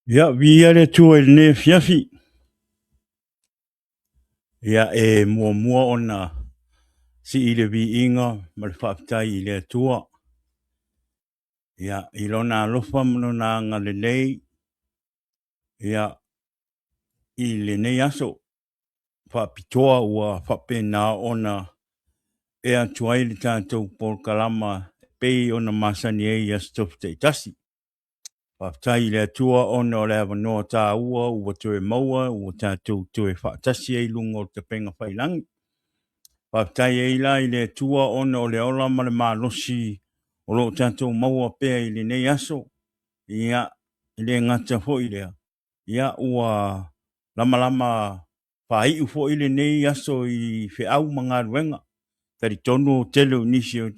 Ia, viia le Atua i lenei afiafi. Ia, e muamua ona sii le viiga ma le faafetai i le Atua. Ia, i lona alofa ma lona agalelei, ia, i lenei aso faapitoa ua faapena ona ea atu ai le tatou polokalama e pei ona masani ai i Aso Tofi taitasi. Faafetai i le Atua ona o le avanoa taua ua toe maua ua tatou toe faatasi ai i luga o le tapega faiilagi. Faafetai ai la i le Atua ona o le ola ma le malosi o lo o tatou maua pea i lenei aso. Ia, e le gata foi i lea, ia ua lamalama faaiu foi lenei aso i feau ma galuega. Talitonu o tele o nisi o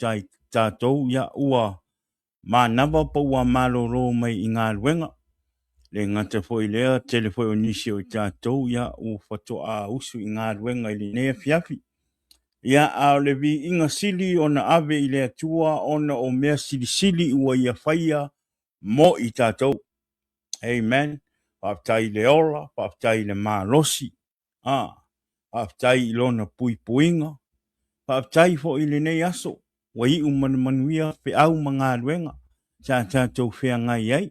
tatou ia ua manava po ua malolo mai i galuega. Le gata foi i lea, tele foi o nisi o i tatou ia ua faatoa usu i galuega i lenei afiafi. Ia, a o le viiga sili ona ave i le Atua ona o mea silisili ua Ia faia mo i tatou. Amen. Faafetai i le ola, faafetai i le malosi, a, faafetai i lona puipuiga, faafetai foi i lenei aso ua iu ma le manuia feau ma galuega sa tatou feagai ai.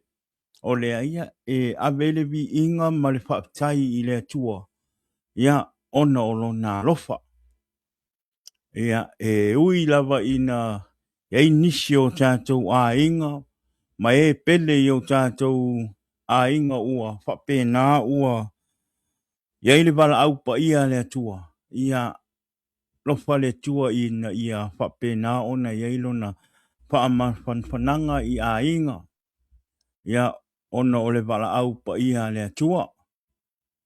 O lea ia e ave ai le viiga ma le faafetai i le Atua, ia, ona o lona alofa. Ia, e ui lava ina i ai nisi o tatou aiga ma e pele i o tatou aiga ua faapena ua i ai le valaau paia a le Atua, ia alofa le Atua ina ia faapena ona i ai lona faamafanafanaga i aiga, ia, ona o le valaau paia a le Atua.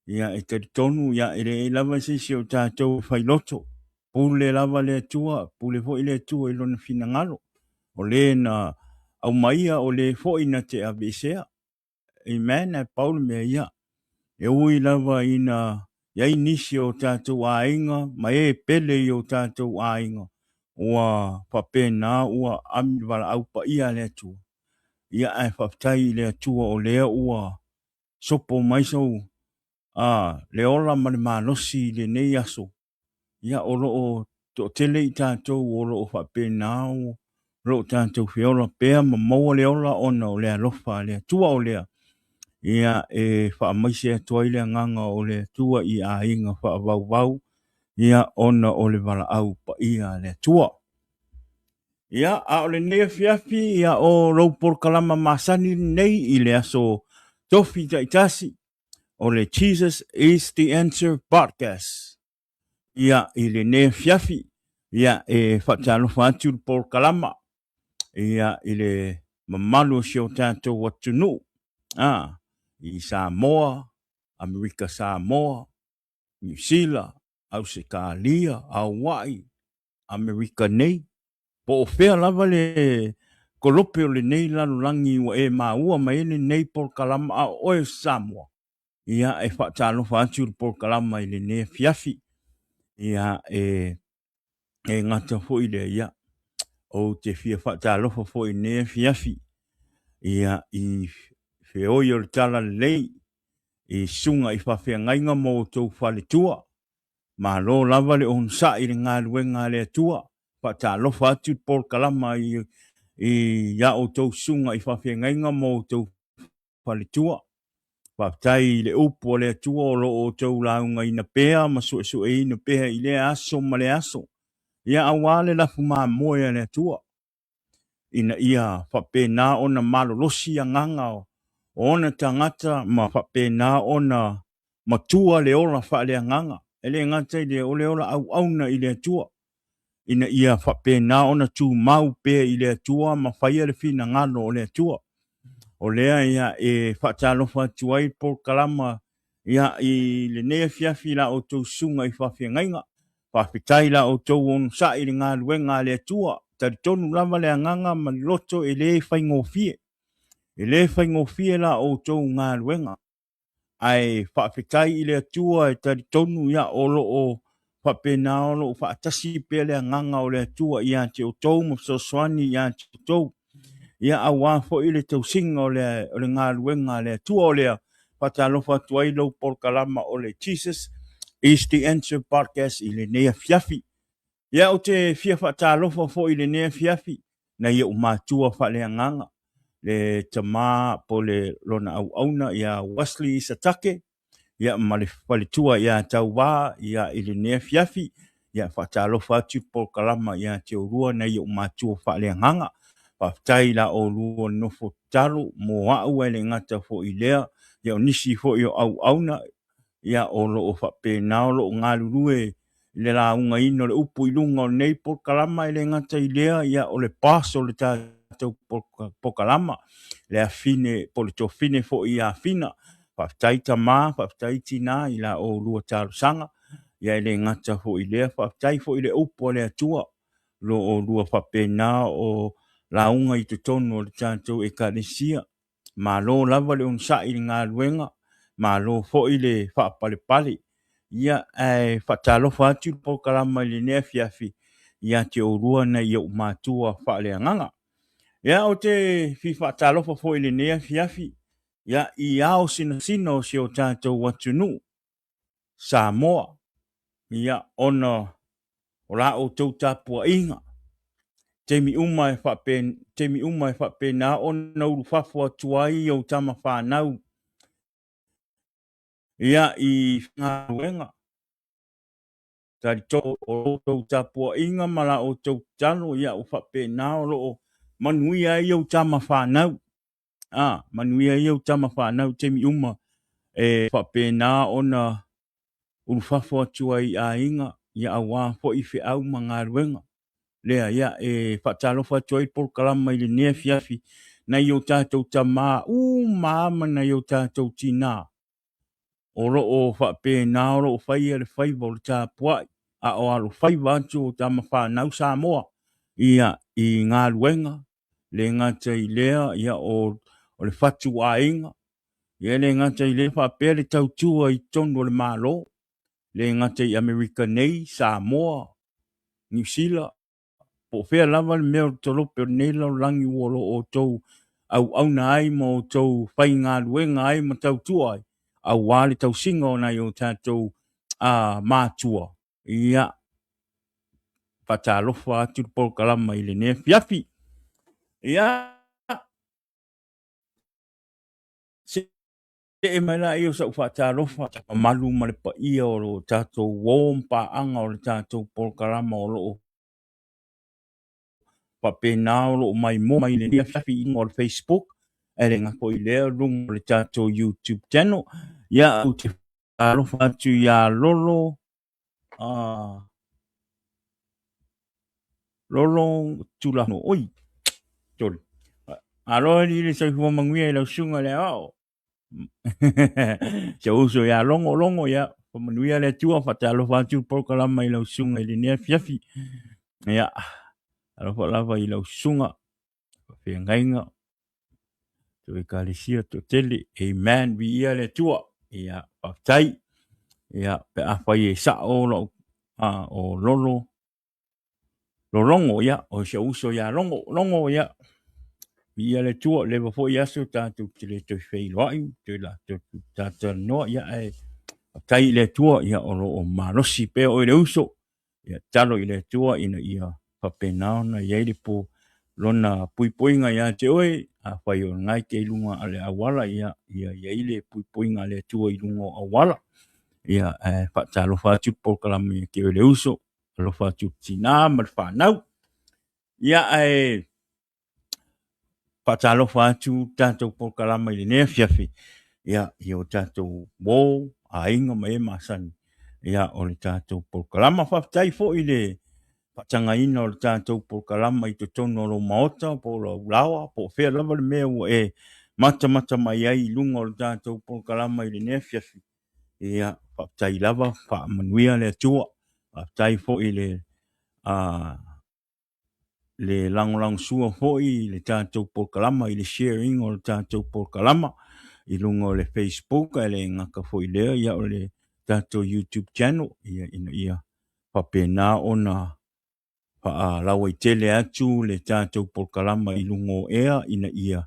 Ia, e talitonu, ia, e leai lava se isi o tatou e failoto. Pule lava le Atua, pule foi le Atua i lona finagalo. O le na aumaia, o le foi na te aveesea. Amen. Ae pau le mea, ia, e ui lava ina i ai nisi o tatou aiga ma e pele i o tatou aiga, ua faapena ua ami le valaau paia a le Atua. Ia, ae faafetai i le Atua o lea ua sopo mai sou a le ola ma le malosi i lenei aso, ia o lo o toatele i tatou o lo o faapena o lo o tatou feola pea ma maua le ola ona o le alofa a le Atua o lea. Ia e faamaise atu ai le agaga o le Atua i aiga faavauvau, ia ona o le valaau paia a le Atua. Ia, a o lenei afiafi, ia, o lou polokalama masani lenei i le aso Tofi taitasi, o le Jesus is the Answer Podcast. Ia, i lenei afiafi, ia, e faatalofa atu le polokalama, ia, i le mamalu o si o tatou atunuu, a, i Samoa, Amerika Samoa, Niu Sila, Ausetalia, Hawaii, Amerika nei, po o fea lava le kolope o lenei lalolagi ua e maua mai ai lenei polokalama a o oe o se Samoa, ia e faatalofa atu le polokalama i lenei afiafi. Ia e e gata foi lea, ia ou te fia faatalofa foi i lenei afiafi ia i feoi o le Talalelei i susuga i faafeagaiga ma outou faletua. Malo lava le onosai i le galuega a le Atua. Faatalofa atu le polokalama i i a outou susuga i faafeagaiga ma outou faletua. Faafetai i le upu a le Atua o lo o outou laugaina pea ma suesueina pea i lea aso ma lea aso, ia aua le lafu mamoe a le Atua. ina ia faapena ona malolosi agaga o ona tagata ma faapena ona matua le ola faaleagaga, e le gata i lea, o le ola auauna i le Atua, ina ia faapena ona tumau pea i le Atua ma faia le finagalo o le Atua. O lea ia e faatalofa atu ai le polokalama ia i lenei afiafi i la outou susuga i faafeagaiga. Faafetai la outou onosai i le galuega a le Atua. Talitonu lava le agaga ma le loto e le faigofie. E le faigofie la outou galuega. Ae faafetai i le Atua e talitonu ia o lo o faapena o lo o faatasi pea le agaga o le Atua ia te outou ma fesoasoani ia te outou. ia aua foi le tausiga o le, o le galuega a le Atua o lea. Faatalofa atu ai lou polokalama o le Jesus is the Answer Podcast i lenei afiafi. Ia, ou te fia faatalofa foi i lenei afiafi nai ou matua faaleagaga, le tama po le lona auauna ia Wesley Isatake, ia ma le faletua ia Tauvā ia i lenei afiafi. Ia faatalofa atu i le polokalama ia te oulua nai ou matua faaleagaga. Faafetai i la oulua nofo tatalo mo au ae le gata foi i lea, ia o nisi foi o auauna ia o lo o faapena o lo o galulue i le laugaina o le upu i luga o lenei polokalama e le gata i lea, ia o le boss o le tatou polokalama, le afine po o le tofine foi ia Fina. Faafetai tama, faafetai tina i la oulua talosaga, ia e le gata foi i lea, faafetai foi i le upu a le Atua lo oulua faapena o lauga i totonu o le tatou Ekalesia. Malo lava le onosai i le galuega, malo foi le faapalepale. Ia, ae faatalofa atu le polokalama i lenei afiafi ia te oulua nai ou matua faaleagaga. Ia, ou te fia faatalofa foi i lenei afiafi, ia, i ao sinasina o si o tatou atunuu, Samoa, ia, ona o la outou tapuaiga, taimi uma e faapena, taimi uma e faapena ona ulufafo atu ai ou tama fanau, ia, i galuega. Talitonu o la outou tapuaiga ma la outou tatalo, ia, ua faapena o lo o manuia ai ou tama fanau. A, manuia ai ou tama fanau i taimi uma e faapena ona ulufafo atu ai i aiga, ia aua foi feau ma galuega. Lea, ia, e faatalofa atu ai le polokalama i lenei afiafi nai o tatou tama uma lava ma nai o tatou tina o lo o faapena o lo o faia le faiva o le tapuai a o alofaiva atu o tama fanau Samoa ia i galuega le gata i lea ia o le fatu aiga ia le gata i lea faapea le tautua i totonu o le Malo le gata i Amerika nei, Samoa, Niu Sila, po o fea lava le mea o le tolope o lenei lalolagi ua lo outou auauna ai ma outou faigaluega ai ma tautua ai, aua le tausiga o nai o tatou matua. Ia, faatalofa atu le polokalama i lenei afiafi. Ia, See mai laia o sau faatalofa mamalu ma le paia o lo tatou uo ma paaga o le tatou polokalama o lo o faapena o lo o maimoa mai i lenei afiafi i luga o le Facebook ae le gata foi i lea o luga o le tatou YouTube channel. Ia, ou te faatalofa atu ia Lolo, Lolo Tulafono. Oi, sorry. Alo i le soifua manuia i lau susuga i le aoao. Si ou uso ia Logo, Logo, ia, faamanuia le Atua, faatalofa atu le polokalama i lau susuga i lenei afiafi. Ia, alofa lava i lau susuga, faafeagaiga, tou ekalesia toatele. Amen, viia le Atua. Ia, faafetai. Ia, pe afai e sao lau, o Lolo, Lologo, ia, o si ou uso ia Logo, Logo, ia, viia le Atua, leva foi aso tatou te le toe feiloai, toe la, toe talatalanoa, ia, ae faafetai i le Atua, ia, o lo o malosi pea oe le uso, ia, tatalo i le Atua ina ia faapena ona i ai le po, lona puipuiga ia te oe, afai o lena e te i luga o le auala, ia, ia i ai le puipuiga a le Atua i luga o auala, ia, ae faatalofa atu le polokalame ia te oe le uso. Alofa atu i le tina ma le fanau. Ia, ae faatalofa atu tatou polokalama i lenei afiafi, ia, i o tatou uo, aiga ma e masani, ia, o le tatou polokalama. Faafetai foi i le faatagaina o le tatou polokalama i totonu o lou maota, po o lau laoa, po o fea lava le mea ua e matamata mai ai i luga o le tatou polokalama i lenei afiafi. Ia, faafetai lava, faamanuia le Atua. Faafetai foi i le le lagolagosua foi i le tatou polokalama, i le sharing o le tatou polokalama i luga o le Facebook, ae le gata foi i lea, ia o le tatou YouTube channel, ia, ina ia faapena ona faalauaitele atu le tatou polokalama i luga o ea ina ia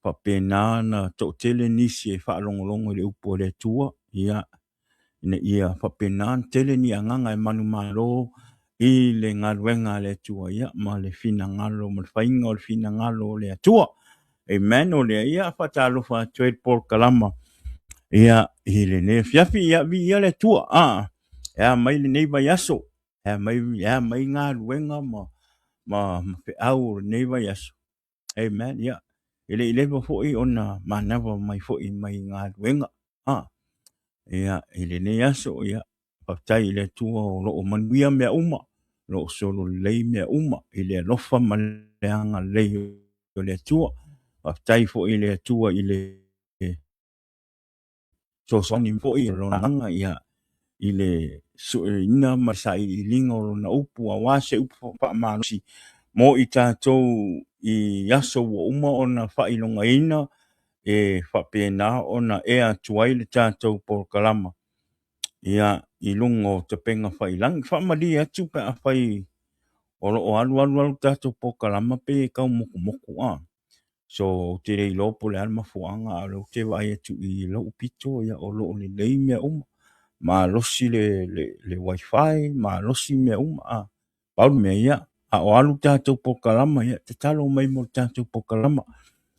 faapena ona toatele nisi e faalogologo i le upu a le Atua, ia, ina ia faapena ona tele ni agaga e manumalo i le galuega a le Atua, ia, ma le finagalo ma le faiga o le finagalo o le Atua. Amen. O lea, ia, faatalofa atu ai le polokalama, ia, i lenei afiafi, ia, viia le Atua. A, e a mai lenei vaiaso, e a mai, e a mai galuega ma, ma, ma feau o lenei vaiaso. Amen. Ia, e le i leva foi ona manava mai foi mai galuega. Ah, ia, i lenei aso, ia, faafetai i le Atua o lo o manuia mea uma, o lo o solo lelei mea uma i le alofa ma le agalelei o le Atua. Faafetai foi i le Atua i le fesoasoani foi o Lona Agaga ia, i le sueina ma le sailiiliga o Lona upu, aua se upu faamalosi mo i tatou i aso ua uma ona faailogaina e faapena ona ea atu ai le tatou polokalama ia, i luga o tapega failagi. Faamalie atu pe afai o lo o alu alu alu tatou polokalama pei e tau motumotu a. So, ou te le iloa po o le a le mafuaaga, a o lea ou te vaai atu i lou pito, ia, o lo o lelei mea uma. Malosi le, le, le wifi, malosi mea uma. A, pau le mea, ia, a o alu tatou polokalama, ia, tatalo mai mo le tatou polokalama,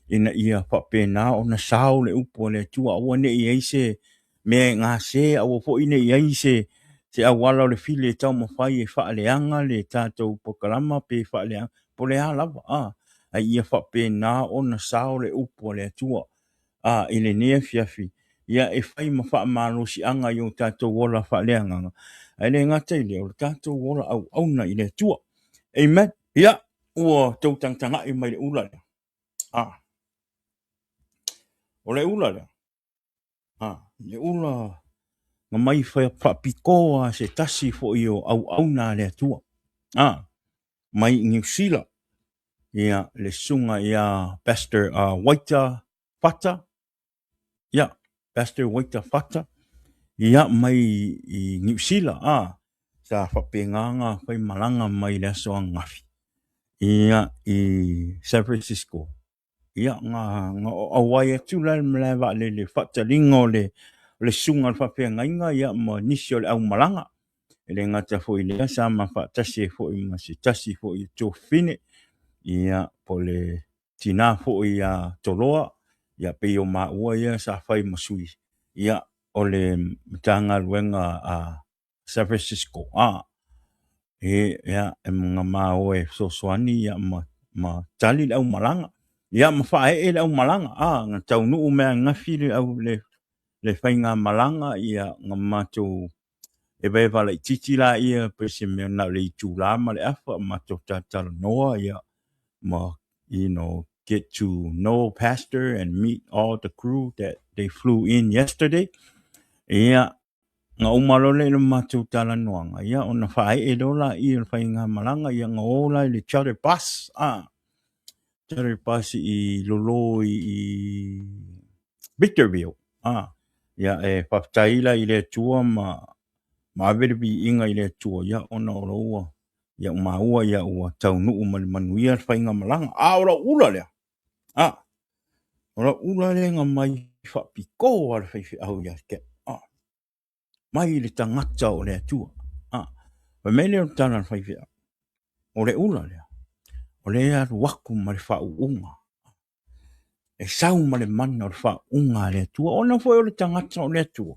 ina ia faapena ona sao le upu a le Atua, aua ne i i ai se mea e gase, aua foi ne i i ai se, se auala o le fili e taumafai e faaleaga le tatou polokalama pe faaleaga, po o le a lava, a, a ia faapena ona sao le upu a le Atua, a, i lenei afiafi, ia e fai ma faamalosiaga i o tatou ola faaleagaga, ae le gata i lea, o le tatou ola auauna i le Atua. Amen. Ia, ua tou tagatagai mai i le ula lea. A, o le ula lea, a, le ula na mai faapitoa a se tasi foi o auauna a le Atua. A, mai Niu Sila, ia, le susuga ia Pastor Waita Fata, ia, Pastor Waita Fata, ia, mai i Niu Sila, a, sa faapena ona faimalaga mai i le aso ananafi, ia, i San Francisco, ia, na, na auai atu la i le malae vaalele, faataliga o le, o le susuga i le faafeagaiga, ia, ma nisi o le aumalaga. E le gata foi i lea, sa ma faatasi ai foi ma se tasi foi o tuafafine, ia, po o le tina foi ia Toloa, ia, pei o maua ia sa fai ma sui, ia, o le Matagaluega a San Francisco, a, e, ia, e ma o e fesoasoani, ia, ma, ma tali le aumalaga, ia, ma faaee le aumalaga, a, na taunuu mai ananafi le, au, le, le faigamalaga, ia, na matou evaeva laitiiti laia pei se mea na o le itula ma le afa, matou talatalanoa, ia, ma, you know, get to know pastor and meet all the crew that they flew in yesterday. Ia, na uma loa lea i le matou talanoaga, ia, ona faaee loa laia o le faigamalaga, ia, na o la i le charter bus, a, charter bus i lolo i Victorville, a, ia, e faafetai la i le Atua ma, ma ave le viiga i le Atua, ia, ona o lo ua, ia, ua maua, ia, ua taunuu ma le manuia le faigamalaga. A o lau ula lea, a, o lau ula lea na mai faapitoa le faifeau ia te au, a, mai le tagata o le Atua. A, fai mai lea o le tala a le faifeau, o le ula lea, o lea e alu atu ma le faauuga, e sau ma le mana o le faauuga a le Atua, ona foi o le tagata o le Atua,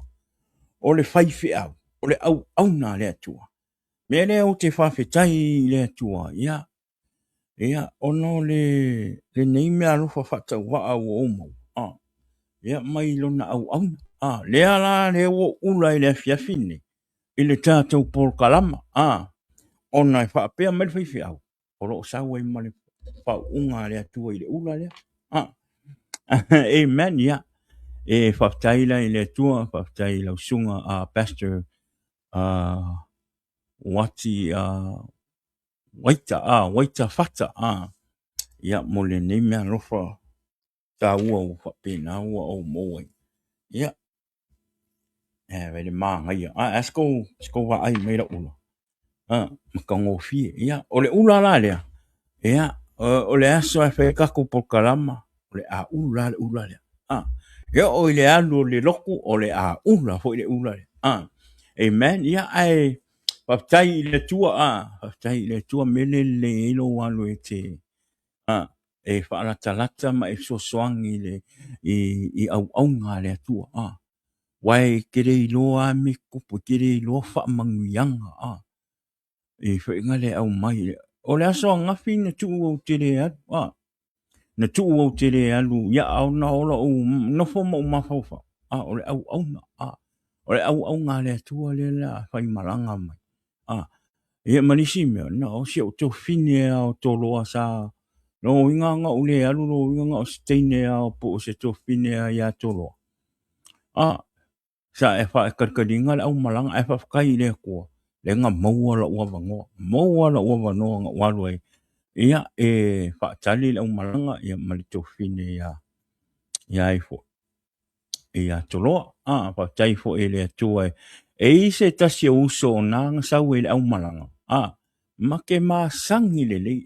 o le faifeau, o le auauna a le Atua. Mea lea ou te faafetai i le Atua, ia, ia, ona o le, lenei meaalofa faatauvaa ua ou maua, a, ia, mai lona auauna. A, lea la, lea ua ou ula i le afiafi lenei, i le tatou polokalama, a, ona e faapea mai le faifeau, o lo o sau ai ma le faauuga a le Atua i le ula lea. Ah. Amen, ia. E faafetai la i le Atua, faafetai i lau susuga a Pastor Wati Waita, Waita Fata, ia, mo lenei meaalofa taua ua faapena ua ou maua ai. Ia, e le manaia. Ae a se kou vaai mai lau ula. Matagofie. Ia, o le ula la lea, ia, o le aso e fai ai tatou polokalama, o le a ula le ula lea. E oo i le alu o le lotu, o le a ula foi le ula lea. Amen. Ia, ae faafetai i le Atua, faafetai i le Atua, mea lea e lelei ai lou alu e te e faalatalata ma e fesoasoani i le i auauna a le Atua. Aua e te le iloa lava mea e tutupu, e te le iloa faamanuiaga i faiga lea e aumai. O le aso ananafi na tuu ou te le alu, na tuu ou te le alu ia ona o lou nofo ma ou mafaufau, o le auauna, o le auauna a le Atua lea o le a faimalaga mai. Ia ma le isi mea, na o si ou tuafafine lava o Toloa sa, lona uiga na ou le alu, lona uiga na o se teine lava po o se tuafafine lava ia Toloa. Sa e faatalitaliga le aumalaga, ae faafetai i le Atua, lea na maua lou avanoa, maua lou avanoa na ou alu ai, ia, e faatali le aumalaga ia ma le tuafafine ia, ia ifo, ia Toloa. Faafetai foi i le Atua e i ai se tasi o uso o na na sau ai i le aumalaga, ma te masani lelei,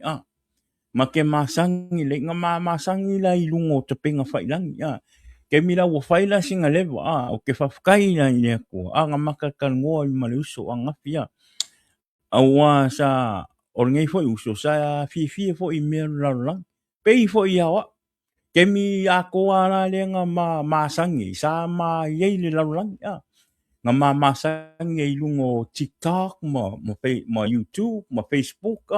ma te masani lelei, na ma masani la i luga o tapena failagi, taimi la ua fai la sina leva, ou te faafetai la i le Atua, na ma talatalanoa ai ma le uso ananafi, aua sa o lenei foi uso sa fiafia foi i mea o le lalolagi, pei foi ia o au. Taimi atoa la lea na ma masani ai, sa ma i ai i le lalolagi, na ma masani ai i luga o TikTok ma YouTube ma Facebook,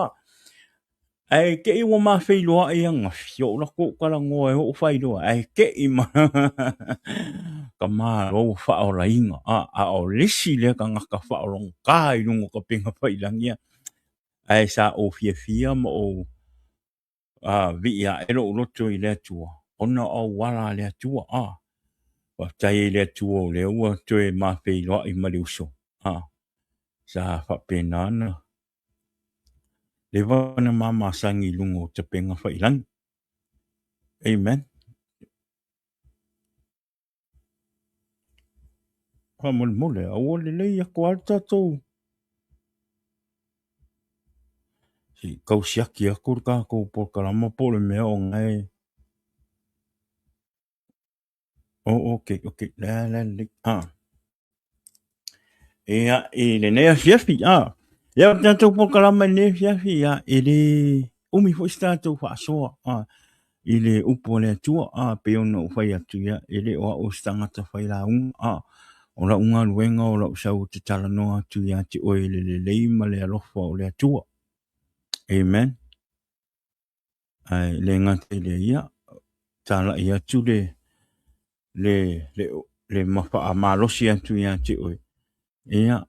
ae te i ua ma feiloai ananafi, ou alu atu ou talanoa e oo faailoa, ae te i ma ka malo ua faaolaina, a o le isi lea tagata faaologata i luga o upega tafailagi, ae sa ou fiafia ma ou vii ae lou loto i le Atua, ona o auala a le Atua. Faafetai ai i le Atua o lea ua toe ma feiloai ma le uso. Sa faapena ona leva ona ma masani i luga o tapena failagi. Amen. Faamolemole, aua lelei atu lava le tatou se i tau siaki atu le tatou polokalama po o le mea o na e. Oh, okay, okay. La, la, lelei. Ah. Ia, i lenei afiafi, ah. Ia, o le tatou polokalama i lenei afiafi, ia, e le umi foi se tatou faasoa, ah, i le upu a le Atua, ah, pei ona ou fai atu, ia, e le o au o se tagata failauga, ah, o lau galuega o lau sau ou te talanoa atu ia te oe i le lelei ma le alofa o le Atua. Amen. Ae le gata i lea, ia, talai atu le, le, le, le faamalosi atu ia te oe, ia,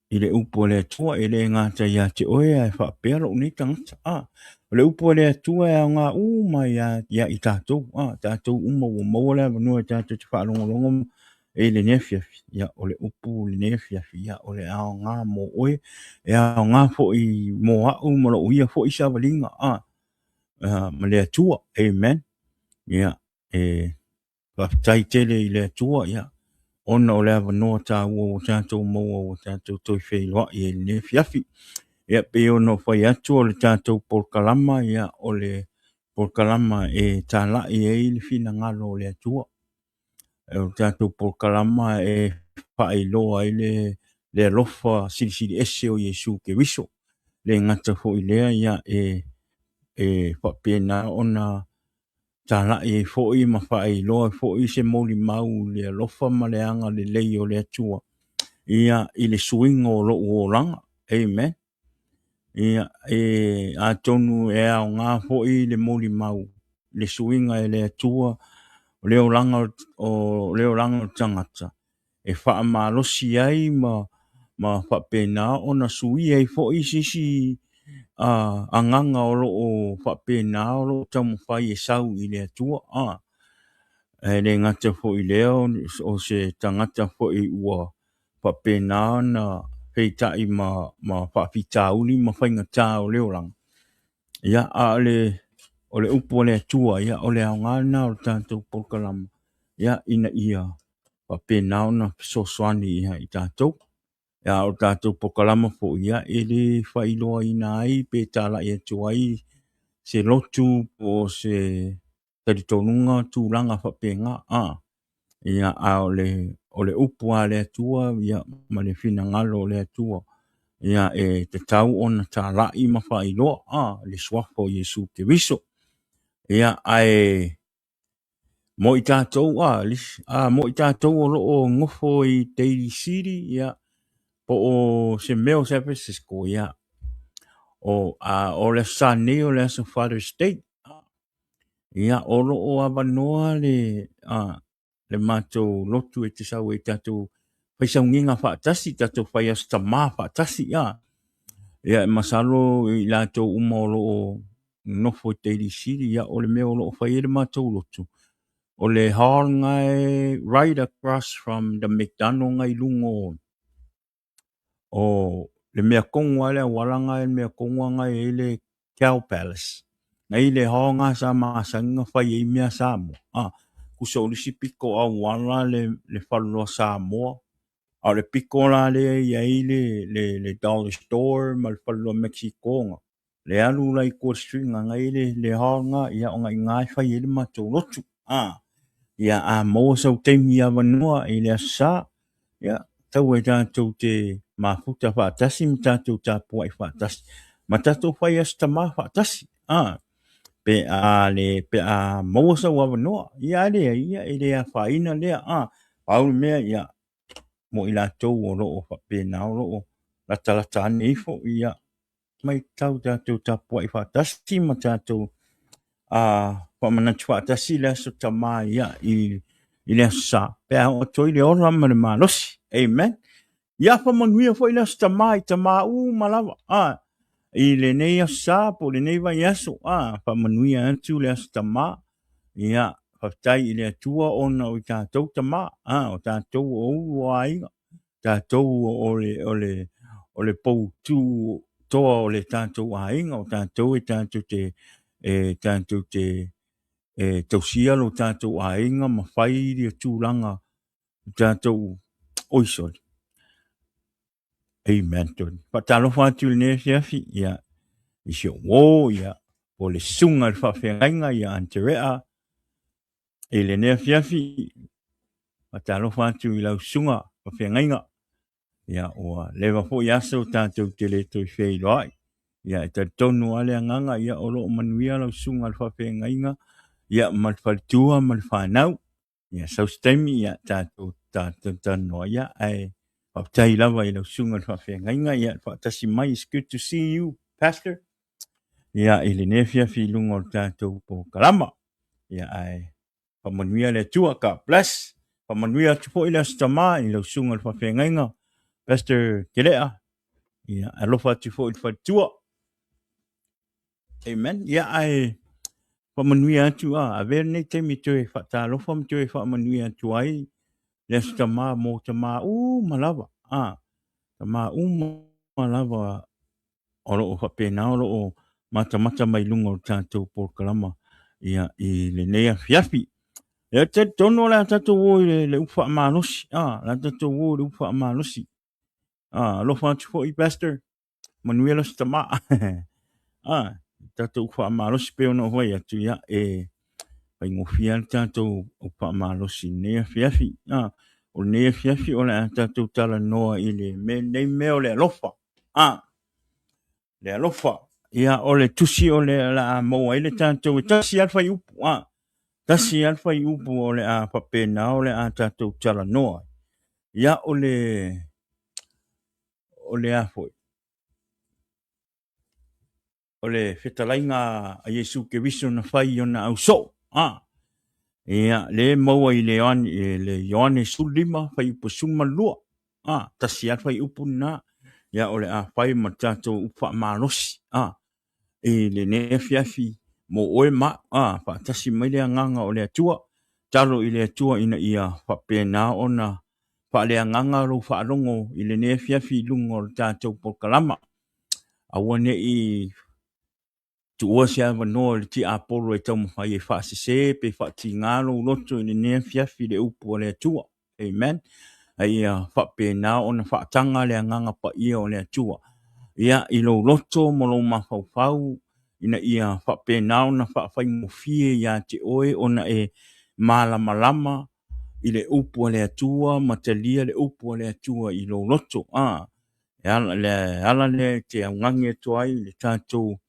i le upu a le Atua, e le gata ia te oe ae faapea lou nei tagata. O le upu a le Atua e aoga uma ia, ia i tatou, tatou uma ua maua le avanoa e tatou te faalogologo i lenei afiafi, ia, o le upu i lenei afiafi, ia, o le aoga mo oe, e aoga foi mo au ma lou ia foi savaliga, ma le Atua. Amen. Ia, e faafetai tele i le Atua, ia, ona o le avanoa taua ua tatou maua ua tatou toe feiloai ai i lenei afiafi. Ia, pei ona ou fai atu o le tatou polokalama, ia, o le polokalama e talai ai le finagalo o le Atua. O le tatou polokalama e faailoa ai le alofa silisili ese o Iesu Keriso. Le gata foi i lea, ia, e faapena ona talai ai foi ma faailoa ai foi se molimau i le alofa ma le agalelei o le Atua, ia, i le suiga o lou olaga. Amen. Ia, e atonu e aoga foi le molimau le suiga e le Atua o le olaga o le olaga o le tagata e faamalosi ai ma faapena ona suia ai foi se isi agaga o lo o faapena o lo o taumafai e sau i le Atua. E le gata foi i lea o se tagata foi ua faapena ona feitai ma faafitauli ma faigata o le olaga. Ia, a o le, o le upu a le Atua, ia, o le aoga lena o le tatou polokalama, ia, ina ia faapena ona fesoasoani ia i tatou. Ia, o le tatou polokalama foi, ia, e le faailoaina ai pe talai atu ai se lotu po o se talitonuga tulaga faapena. A, ia, a o le, o le upu a le Atua, ia, ma le finagalo o le Atua, ia, e tatau ona talai ma faailoa, a, le Suafa o Iesu Keriso. Ia, ae mo i tatou, a, a, mo i tatou o lo o nofo i Daly City, ia, po o se mea o San Francisco, ia, o, a, o le Aso Sa nei o le aso Father's Day. Ia, o lo o avanoa le, a, le matou lotu e te sau ai tatou fai sauniga faatasi, tatou fai aso tama faatasi, a. Ia, e masalo i latou uma o lo o nofo i Daly City, ia, o le mea o lo o fai ai le matou lotu, o le hall na e right across from the McDonald na i luga o, o le mea tonu lava le auala na, le mea tonu lava na e i ai le Cow Palace. Na i le hall na sa masani na fai ai mea Samoa. Ah, tusa o le isi pito auala le, le faleoloa Samoa. A o le pito la lea e i ai le, le, le Dollar Store ma le faleoloa Mexico na. Le alu la i tua street na na i le, le hall na, ia ona i ina e fai ai le matou lotu. Ah, ia a maua sau taimi avanoa i le Aso Sa, ia, tau e tatou te mafuta faatasi ma tatou tapuai faatasi ma tatou fai aso tama faatasi. Ah, pe a le, pe a maua sau avanoa, ia a leai, ia e le afaina lea. Ah, pau le mea, ia, mo i latou o lo o faapena o lo o latalata ane ifo, ia, mai tau tatou tapuai faatasi ma tatou a faamanatu faatasi le aso tama ia i, i le aso sa pe a oo atu ai le ola ma le malosi. Amen. Ia faamanuia foi le aso tama i tama uma lava. A, i lenei aso sa po o lenei vaiaso. A, faamanuia atu le aso tama. Ia, faafetai i le Atua ona o i tatou tama. A, o tatou o ulu o aiga. Tatou o le, o le, o le poutu toa o le tatou aiga, o tatou e tatou te, e tatou te e tausia lo tatou aiga ma fai ia tulaga o tatou, oi sorry. Amen. Faatalofa atu i lenei afiafi, ia, i si ou uo, ia, o le susuga i le faafeagaiga ia Anterea, i lenei afiafi, faatalofa atu i lau susuga faafeagaiga, ia, ua leva foi aso tatou te le toe feiloai. Ia, e talitonu lava le agaga, ia, o lo o manuia lau susuga i le faafeagaiga, ia, ma le faletua ma le fanau. Ia, sau se taimi, ia, tatou talanoa, ia, ae faafetai lava i lau susuga i le faafeagaiga, ia, faatasi mai, it's good to see you, Pastor. Ia, i lenei afiafi i luga o le tatou polokalama. Ia, ae faamanuia le Atua, God bless. Faamanuia atu foi le Aso Tama i lau susuga i le faafeagaiga, Pastor Kelea. Ia, alofa atu foi i le faletua. Amen. Ia, ae faamanuia atu, a, avea lenei taimi toe faatalofa ma toe faamanuia atu ai le Aso Tama mo tama uma lava. A, tama uma lava o lo o faapena o lo o matamata mai luga o le tatou polokalama ia, i lenei afiafi. Ia, talitonu o le a tatou o i le, le upu faamalosi. A, o le a tatou o i le upu faamalosi. A, alofa atu foi, Pastor. Manuia le Aso Tama. A, tatou upu faamalosi pei ona ou fai atu, ia, e faigofie le tatou upu faamalosi i lenei afiafi. A, o lenei afiafi o le a tatou talanoa i le mea, lenei mea o le alofa. A, le alofa. Ia, o le tusi o le a maua ai le tatou, e tasi lava le fuaiupu. A, tasi lava le fuaiupu o le a faapena o le a tatou talanoa. Ia, o le, o le a foi? O le fetalaiga a Iesu Keriso na fai i ona ausoo. A, ia, le maua i le Ioane, le Ioane 15, fuaiupu 12. A, tasi lava le fuaiupu lena. Ia, o le a fai ma tatou upu faamalosi. A, i lenei afiafi mo oe ma au. A, faatasi mai le agaga o le Atua. Talo i le Atua ina ia faapena ona faaleagaga lou faalogo i lenei afiafi i luga o le tatou polokalama. Aua ne i tuua se avanoa i le tiapolo e taumafai e faasese pe faatiga lou loto i lenei afiafi i le upu a le Atua. Amen. A ia faapena ona faataga le Agaga Paia o le Atua, ia, i lou loto ma lou mafaufau, ina ia faapena ona faafaigofie ia te oe ona e malamalama i le upu a le Atua ma talia le upu a le Atua i lou loto. A, e ala, le ala lea e te augani atu ai i le tatou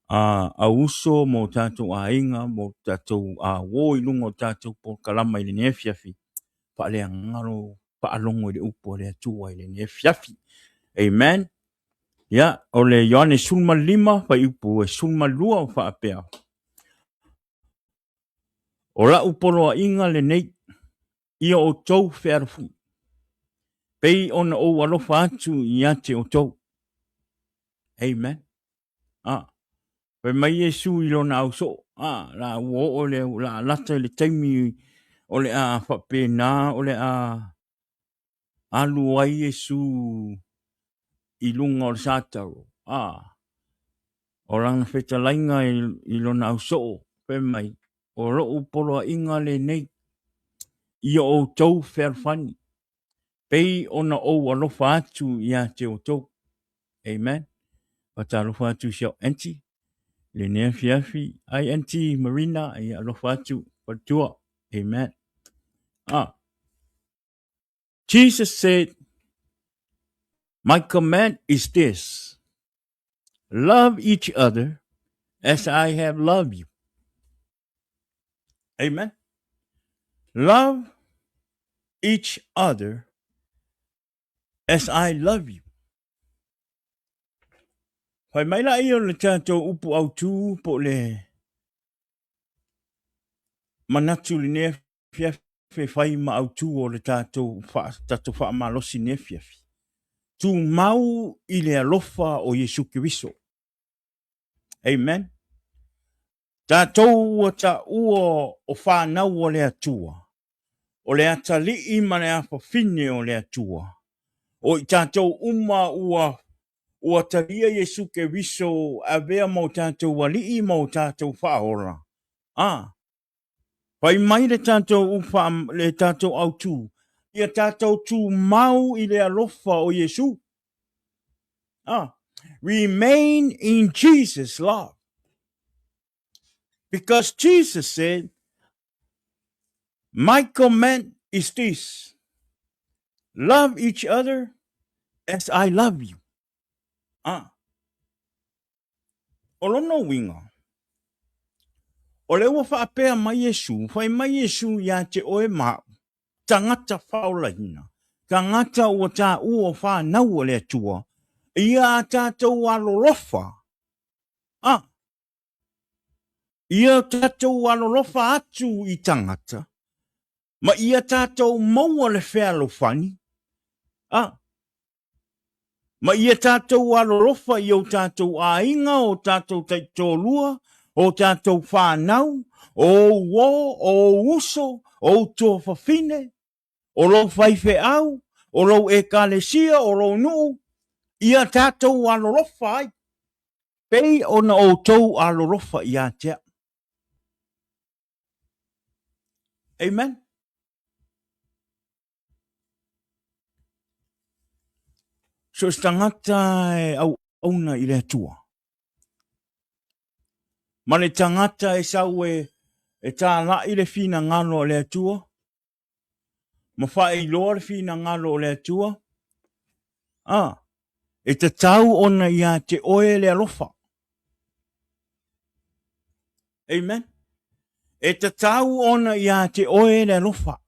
auuso ma o tatou aiga ma o tatou uo i luga o tatou polokalama i lenei afiafi, faaleagaga lou faalogo i le upu a le Atua i lenei afiafi. Amen. Ia, o le Ioane 15, fuaiupu e 12 o faapea, O lau poloaiga lenei, ia outou fealofani, pei ona ou alofa atu ia te outou. Amen. Ah, fai mai Iesu i lona ausoo, ah, la ua oo le, la lata i le taimi o le a faapena, o le a alu ai Iesu i luga o le sataro. Ah, o lana fetalaiga i lona ausoo, fai mai, o lou poloaiga lenei, ia outou fealofani, pei ona ou alofa atu ia te outou. Amen. Faatalofa atu i si au auntie, lenei afiafi. Ai auntie Marina, ia alofa atu, faletua. Amen. Ah. Jesus said, My command is this, love each other as I have loved you. Amen. Love each other as I love you. Fai mai la ia o le tatou upu autu po o le manatu lenei afiafi e fai ma autu o le tatou tatou faamalosi lenei afiafi. Tumau i le alofa o Iesu Keriso. Amen. Tatou ua taua o fanau a le Atua, o le atalii ma le afafine o le Atua. O i tatou uma ua ua talia Iesu Keriso avea ma o tatou Alii ma o tatou Faaola. A, fai mai le tatou ufa, le tatou autu, ia tatou tumau i le alofa o Iesu. Ah, remain in Jesus' love. Because Jesus said, My command is this love each other as I love you. Ah. O lona uiga, o lea ua faapea mai Iesu, fai mai Iesu ia te oe ma au, tagata faaolaina, tagata ua taua o fanau a le Atua, ia a tatou alolofa, a, ia tatou alolofa atu i tagata, ma ia tatou maua le fealofani, a, Ma ia tatou alolofa i o tatou aiga, o tatou taitoalua, o tatou fanau, o ou uo, o ou uso, o ou tuafafine, o lou faifeau, o lou ekalesia, o lou nuu, ia tatou alolofa ai, pei ona outou alolofa ia te au. Amen. So o se tagata e auauna i le Atua. Ma le tagata e sau e, e tālaʻi le finagalo o le Atua, ma faailoa le finagalo o le Atua, a, e tatau ona ia te oe le alofa. Amen. E tatau ona ia te oe le alofa.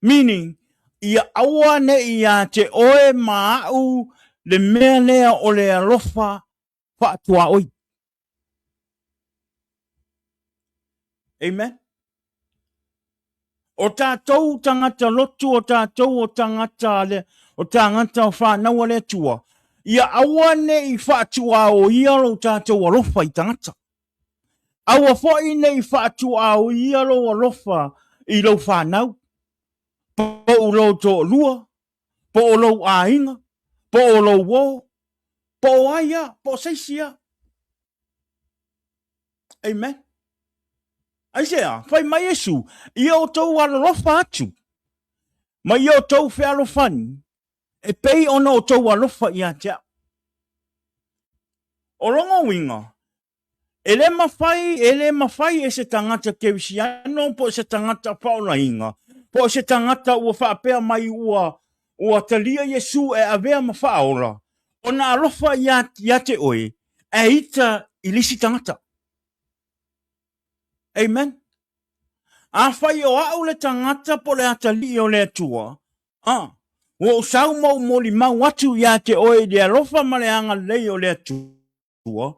Meaning, ia aua ne i ia te oe ma au le mea lea o le alofa faatuaoi. Amen. O tatou tagata lotu, o tatou o tagata le, o tagata o whanau a le Atua, ia aua ne i faatuaoia lo tatou alofa i tagata. Aua foi ne i faatuaoia lou alofa i lou fanau, po o lou toalua, po o lou aiga, po o lou uo, po o ai lava, po o se isi lava. Amen. Aisea, fai mai Iesu, ia outou alolofa atu. Ma ia outou fealofani, e pei ona outou alofa ia te au. O lona uiga, e le mafai, e le mafai e se tagata kerisiano po o se tagata faaolaina, po o se tagata ua faapea mai ua, ua talia Iesu e avea ma faaola, ona alofa ia, ia te oe, ae ita i le isi tagata. Amen. Afai o au le tagata po o le atalii o le Atua, a, ua ou sau ma ou molimau atu ia te oe i le alofa ma le agalelei o le Atua,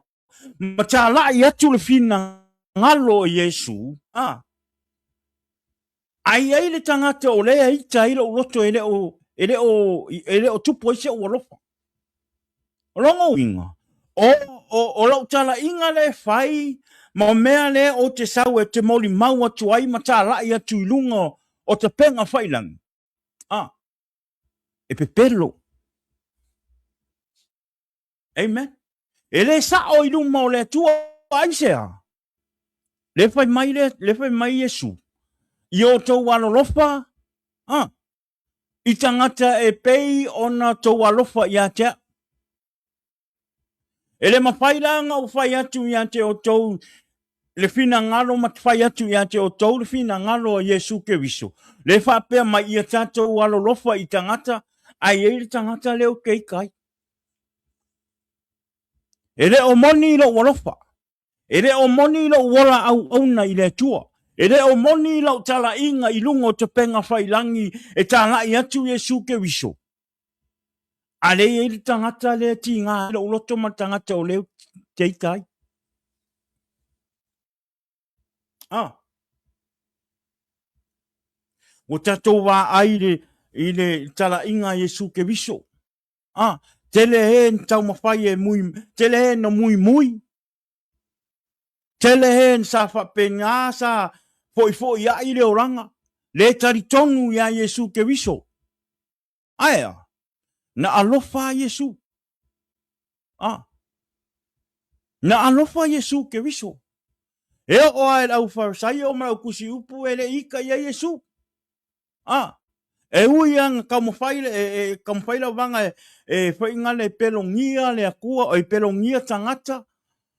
ma talai atu le finagalo o Iesu, a, a i ai le tagata o lea e ita ai lou loto e le o, e le o, e le o tupu ai se ou alofa. O lona uiga, o, o, o lau talaiga lea e fai ma mea lea ou te sau e te molimau atu ai ma talai atu i luga o tapega faiilagi, a, e pepelo. Amen. E le sao i luma o le Atua, aisea? Le fai mai le, le fai mai Iesu, i outou alolofa, a, i tagata e pei ona tou alofa ia te au. E le mafai la ona ou fai atu ia te outou le finagalo ma te fai atu ia te outou le finagalo a Iesu Keriso, le faapea mai ia tatou alolofa i tagata, ae i ai le tagata lea ou te ita ai. E le o moni lou alofa. E le o moni lou ola auauna i le Atua. E le o moni lau talaiga i luga o tapega faiilagi e talai atu Iesu Keriso. A lea e i ai le tagata lea e tiga ai lou loto ma le tagata o lea ou te ita ai. Ah. Ua tatou vaai i le, i le talaiga a Iesu Keriso. Ah, tele e na taumafai e mui, tele e na muimui, tele e sa faapena sa foifoiai le olaga, le talitonu iā Iesu Keriso. Ae a? Na alofa a Iesu. Ah. Na alofa Iesu Keriso. E oo a e le au Farisaio ma le au tusi upu e le i ita ia Iesu. A, e ui a na taumafai le, e, e taumafai le auvaga e, e faiga le pelogia le Atua, e pelogia tagata,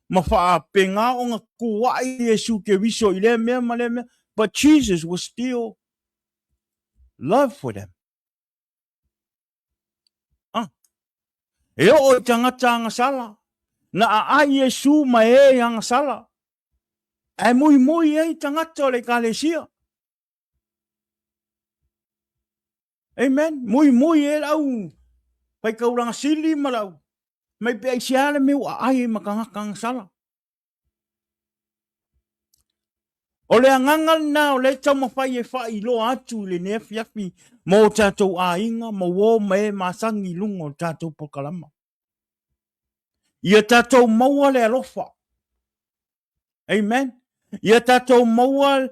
ma faapena ona tuuai Iesu Keriso i lea mea ma lea mea. But Jesus was still love for them. Ah. E oo i tagata agasala, na aai Iesu ma e agasala. Ae muimui ai tagata o le Ekalesia. Amen. Muimui e lau faikaulaga sili ma lau mai pe aisea le mea ua aai ai ma tagata agasala. O le agaga lena o lea e taumafai e faailoa atu i lenei afiafi mo o tatou aiga, ma uo ma e masani i luga o le tatou polokalama. Ia tatou maua le alofa. Amen. Ia tatou maua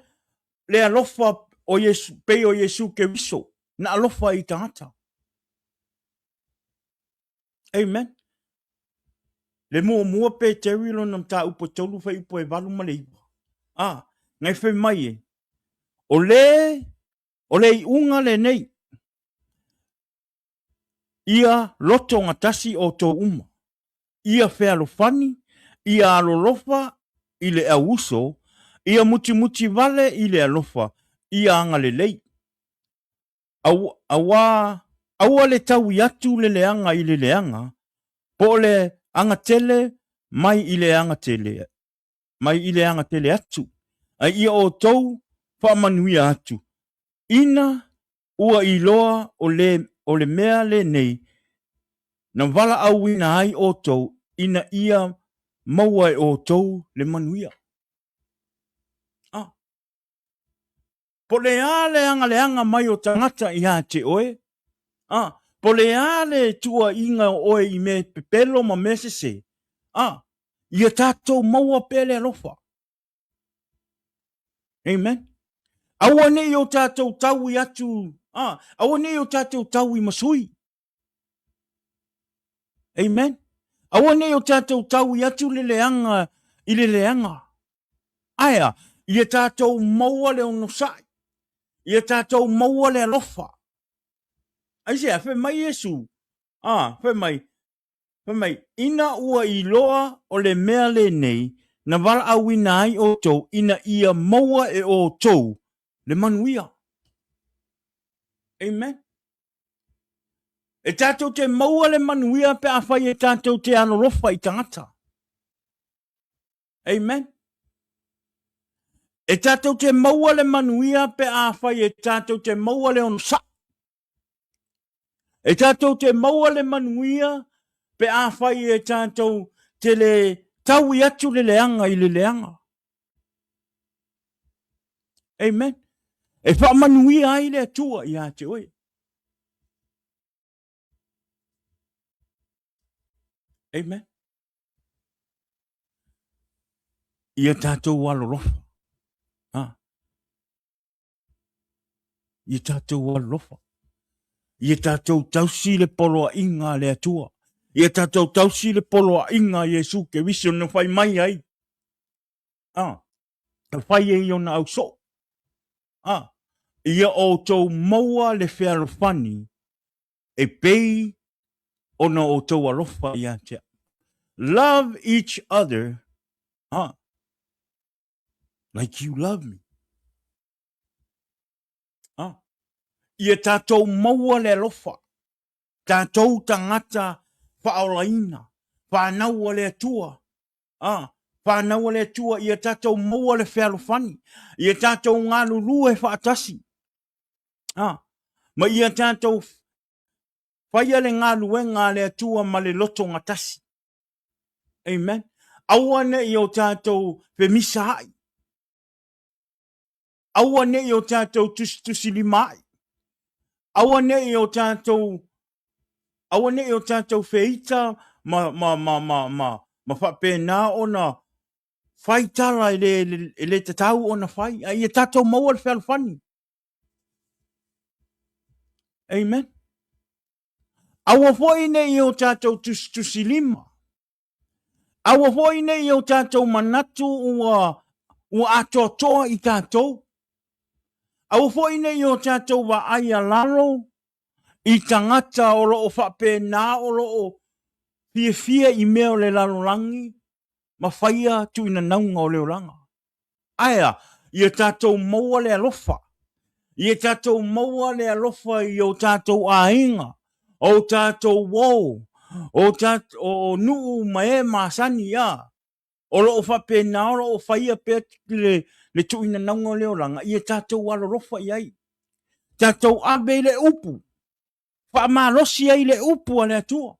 le alofa o Iesu, pei o Iesu Keriso, na alofa i tagata. Amen. Le muamua Peteri lona mataupu e 3 fuaiupu e 8 ma le 9. A, ngai fai mai e, o le, o le iuga lenei, Ia lotogatasi outou uma, ia fealofani, ia alolofa i le auuso, ia mutimuti vale i le alofa, ia agalelei. Aua, aua le taui atu le leaga i le leaga, po o le agatele mai i le agatele, mai i le agatele atu, a ia outou faamanuia atu, ina Ua iloa o le, o le mea lenei na valaauina ai outou ina ia maua e outou le manuia. A. Po le a le agaleaga mai o tagata ia te oe? A. Po le a le tuuaiga o oe i mea pepelo ma mea sese? A. Ia tatou maua pea le alofa. Amen. Aua ne i o tatou taui atu, ah, aua ne i o tatou taui ma sui. Amen. Aua ne i o tatou taui atu le leaga i le leaga. Ae a, ia tatou maua le onosai. Ia tatou maua le alofa. Aisea? Fai mai Iesu, a, fai mai, fai mai, ina ua iloa o le mea lenei na valaauina ai outou ina ia maua e outou le manuia. Amen. E tatou te maua le manuia pe afai e tatou te alolofa i tagata. Amen. E tatou te maua le manuia pe afai e tatou te maua le onosai. E tatou te maua le manuia pe afai e tatou te le taui atu le leaga i le leaga. Amen. E faamanuia ai le Atua ia te oe. Amen. Ia tatou alolofa. Ha. Ia tatou alolofa. Ia tatou tausi le poloaiga a le Atua. Ia tatou tausi le poloaiga a Iesu Keriso na fai mai ai. Ah, na fai ai ona ausoo. Ah, ia outou maua le fealofani e pei ona outou alofa ia te au. Love each other ah, like you love me. Ah, ia tatou maua le alofa, tatou tagata faaolaina, fanau a le Atua, ah, fanau a le Atua, ia tatou maua le fealofani, ia tatou galulue faatasi, ah, ma ia tatou faia le galuega a le Atua ma le loto gatasi. Amen. Aua ne i o tatou femisa ai. Aua ne i o tatou tusitusilima ai. Aua ne i o tatou aua ne i o tatou feita ma ma ma ma ma ma faapena ona fai tala e le e le tatau ona fai, a ia tatou maua le fealofani. Amen. Aua foi ne i o tatou tusitusilima. Aua foi ne i o tatou manatu ua, ua atoatoa i tatou. Aua foi ne i o tatou vaai a lalo i tagata o lo o faapena o lo o fiafia i mea o le lalolagi ma faia tuuinanauga o le olaga. Ae a? Ia tatou maua le alofa. Ia tatou maua le alofa i o tatou aiga, o tatou uo, o tatou o nuu ma e masani a. O lo o faapena o lo o faia pea le, le tuuinanauga o le olaga, ia tatou alolofa i ai. Tatou ave i le upu faamalosi ai le upu a le Atua.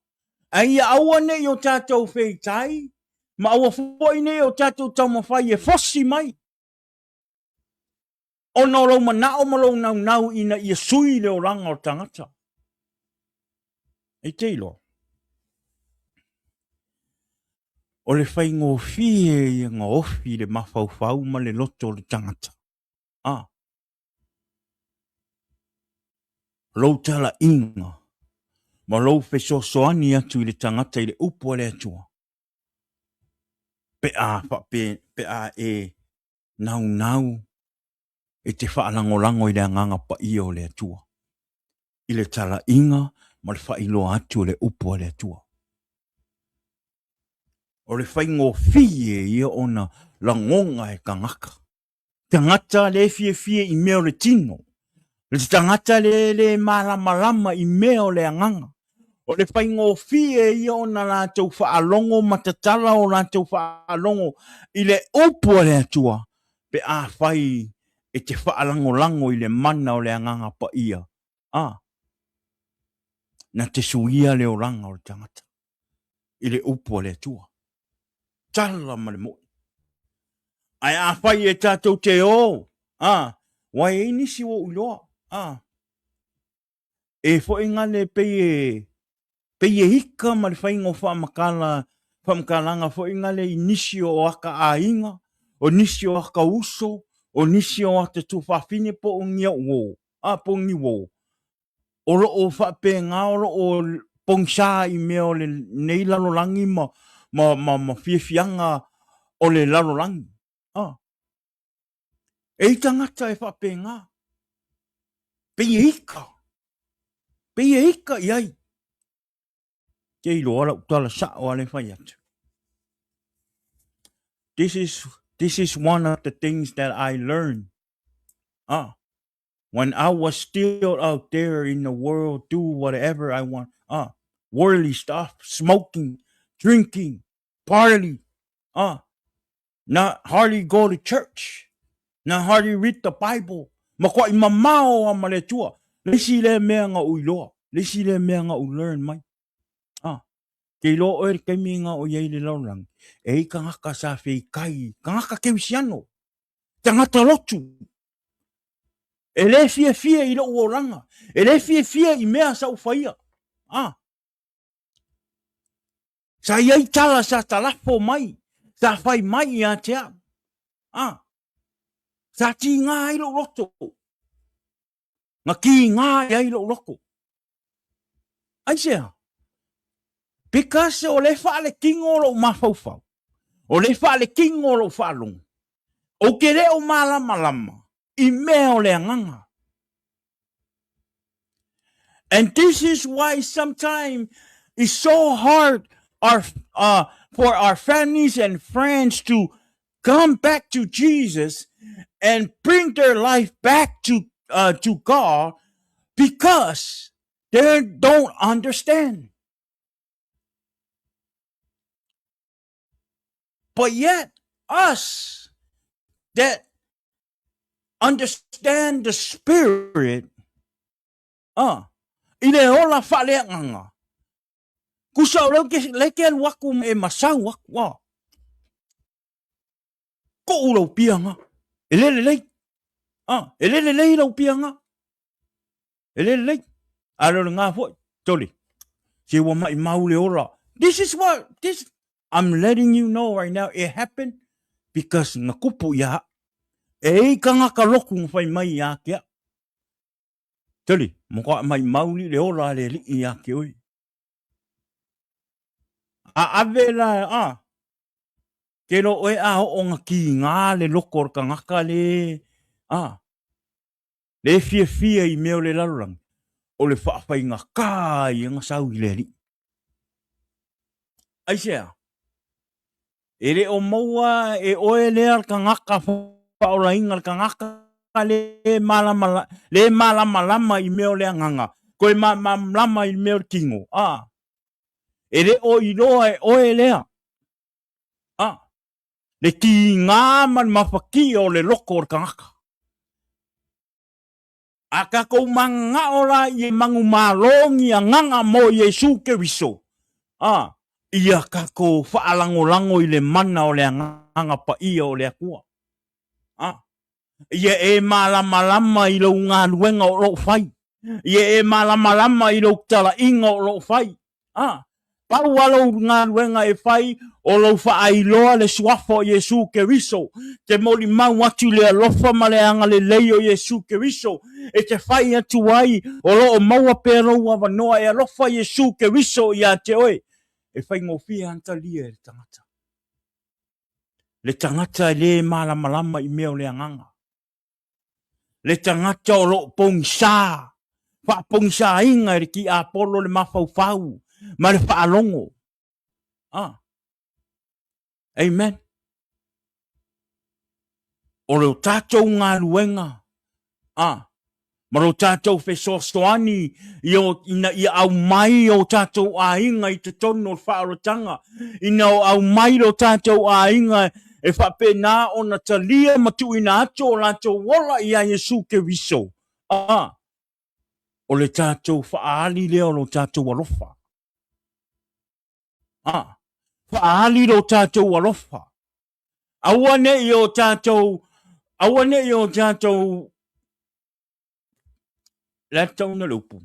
Ae ia aua ne i o tatou feitai, ma aua foi ne i o tatou taumafai e fosi mai, ona o lou manao ma lou naunau ina ia sui le olaga o le tagata. E te iloa, o le faigofie ia gaofi le mafaufau ma le loto o le tagata. Ah, lou talaiga ma lou fesoasoani atu i le tagata i le upu a le Atua, pe a faapea, pe a e naunau e te faalagolago i le Agaga Paia o le Atua, i le talaiga ma le faailoa atu o le upu a le Atua. O le faigofie ia ona lagona e tagata tagata le fiafia i mea o le tino, le tagata le le malamalama i mea o le agaga. O le faigofie ia ona latou faalogo ma tatala o latou faalogo i le upu a le Atua pe afai e te faalagolago i le mana o le Agaga Paia, a, na te suia le olaga o le tagata i le upu a le Atua. Tala ma le moʻi. Ae afai e tatou te o, a, ua e i ai nisi ua ou iloa, a, e foi gale pei e, pei e ika ma le faiga o faamatala, faamatalaga foi gale i nisi o ata aiga, o nisi o ata uso, o nisi o ata tuafafine po o ni au uo, a, po o ni uo. O lo o faapena o lo o pogisa i mea o lenei lalolagi ma, ma, ma, ma fiafiaga o le lalolagi. Ah. E i tagata e faapena. Pei e ika. Pei e ika i ai. Ke iloa lau tala sao a le fai atu. This is, this is one of the things that I learned. Ah, when I was still out there in the world, do whatever I want. Ah, worldly stuff, smoking, drinking, party. Ah, not hardly go to church, not hardly read the Bible. Makuaʻi mamao a ma le Atua. Le isi lea mea nga ou iloa, le isi lea mea nga ou learn mai. Ah, ke iloa oe le taimi nga o iai le lalolagi, e i kangaka sa feikai, kangaka kerisiano, tagata lotu, e le fiafia i lou olaga, e le fiafia i mea sa ou faia. Ah, Sa i ai tala sa talafo mai, sa fai mai ia te au. A, sa tīngā ai lou loto. Na tīngā ai lou loto. Aisea? Because o le faalekino o lou mafaufau, o le faalekino o lou faalogo, ou te le o malamalama i mea o le agaga. And this is why sometimes it's so hard our, uh, for our families and friends to come back to Jesus and bring their life back to, uh, to God because they don't understand. But yet, us that understand the spirit, ah, i le ola faaleagaga, kusa o leu ke, le ke alu aku e masau aku, ah. Koʻu lau pianga, e le lelei, ah, e le lelei lau pianga, E le lelei. A le o le ngā foi, toli. Se ua mai mau le ola. This is what, this, I'm letting you know right now, it happened because nga kupu ia. E i kangaka loku nga whai mai ia ke a. Toli, mo ka mai mauli le ola le li ia ke oi. A ave la, a, ke lo oe a o nga ki ngā le loko o le kangaka le, a, Le fiafia i mea o le lalolagi, o le faafaigata ia na sau i le Alii. Aisea? E le o maua e oe lea le tagata faaolaina, le tagata le malama, le malamalama i mea o le agaga, toe malamalama i mea o le tino. A, e le o iloa e oe lea. A, le tīgā ma le mafatia o le loko o le tagata. A tatou mananao la ia manumalo ni agaga mo Iesu Keriso, a ia tatou faalagolago i le mana o le Agaga Paia o le Atua. A ia e malamalama i lou galuega o loo fai. Ia e malamalama i lou talaiga o loo fai. A, pau a lou galuega e fai o lou faailoa le suafa o Iesu Keriso, te molimau atu i le alofa ma le agalelei o Iesu Keriso, e te fai atu ai o lo o maua pea lou avanoa e alofa Iesu Keriso iā te oe, e faigofie ana talia e le tagata. Le tagata e lē malamalama i mea o le agaga. Le tagata o lo o pogisā, faapogisāina e le tiapolo le mafaufau ma le faalogo. Ah. Amen. O le tatou galuega, ah, ma lo tatou fesoasoani i o, ina ia aumai o tatou aiga i totonu o le faaolataga, ina o aumai lo tatou aiga e faapena ona talia ma tuuina atu o latou ola iā Iesu Keriso. A, o le tatou faaali lea o lo tatou alofa. A, faaali lo tatou alofa. Aua ne i o tatou, aua ne i o tatou, le a tauna le upu.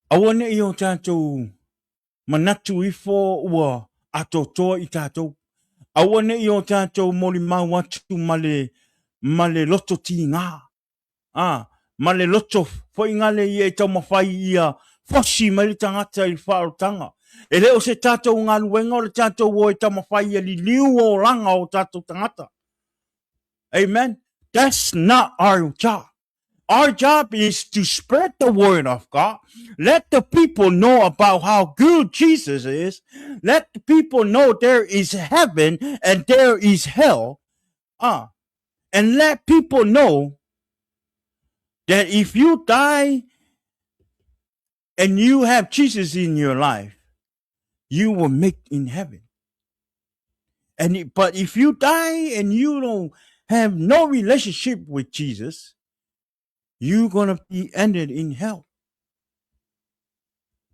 Aua ne i o tatou manatu ifo ua atoatoa i tatou. Aua ne i o tatou molimau atu ma le, ma le loto tigā. Ā, ma le loto foigale ia e taumafai ia fosi mai le tagata i le faaolataga. E le o se tatou galuega o le tatou o e taumafai ia liliu olaga o tatou tagata. Amen. That's not our job. Our job is to spread the word of God. Let the people know about how good Jesus is. Let the people know there is heaven and there is hell. And let people know that if you die and you have Jesus in your life, you will make in heaven. But if you die and you don't have no relationship with Jesus, you're going to be ended in hell.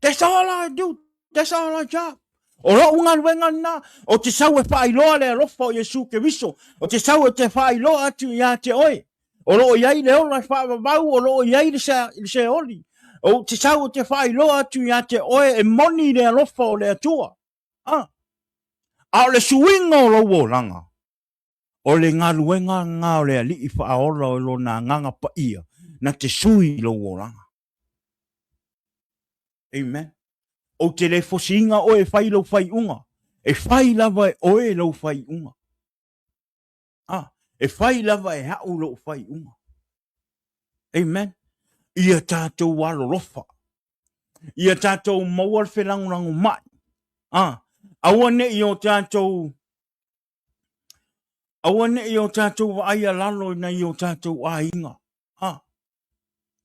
That's all I do. That's all our job. O lou galuega lena, o te sau e faailoa le alofa o Iesu Keriso, o te sau e te faailoa atu ia te oe. O loo i ai le ola e faavavau, o loo i ai le seoli. O te sau e te faailoa atu ia te oe e moni le alofa o le Atua. A, a o le suiga o lou olaga, o le galuega lena o le Alii Faaola o Lona Agaga Paia na te sui i lou olaga. Amen. Ou te le fosiina oe e fai lou faaiuga. E fai lava e oe lou faaiuga. A, e fai lava e au lou faaiuga. Amen. Ia tatou alolofa. Ia tatou maua le felagolagomai. A, aua ne i o tatou aua ne i o tatou vaai a lalo i nai o tatou aiga. A,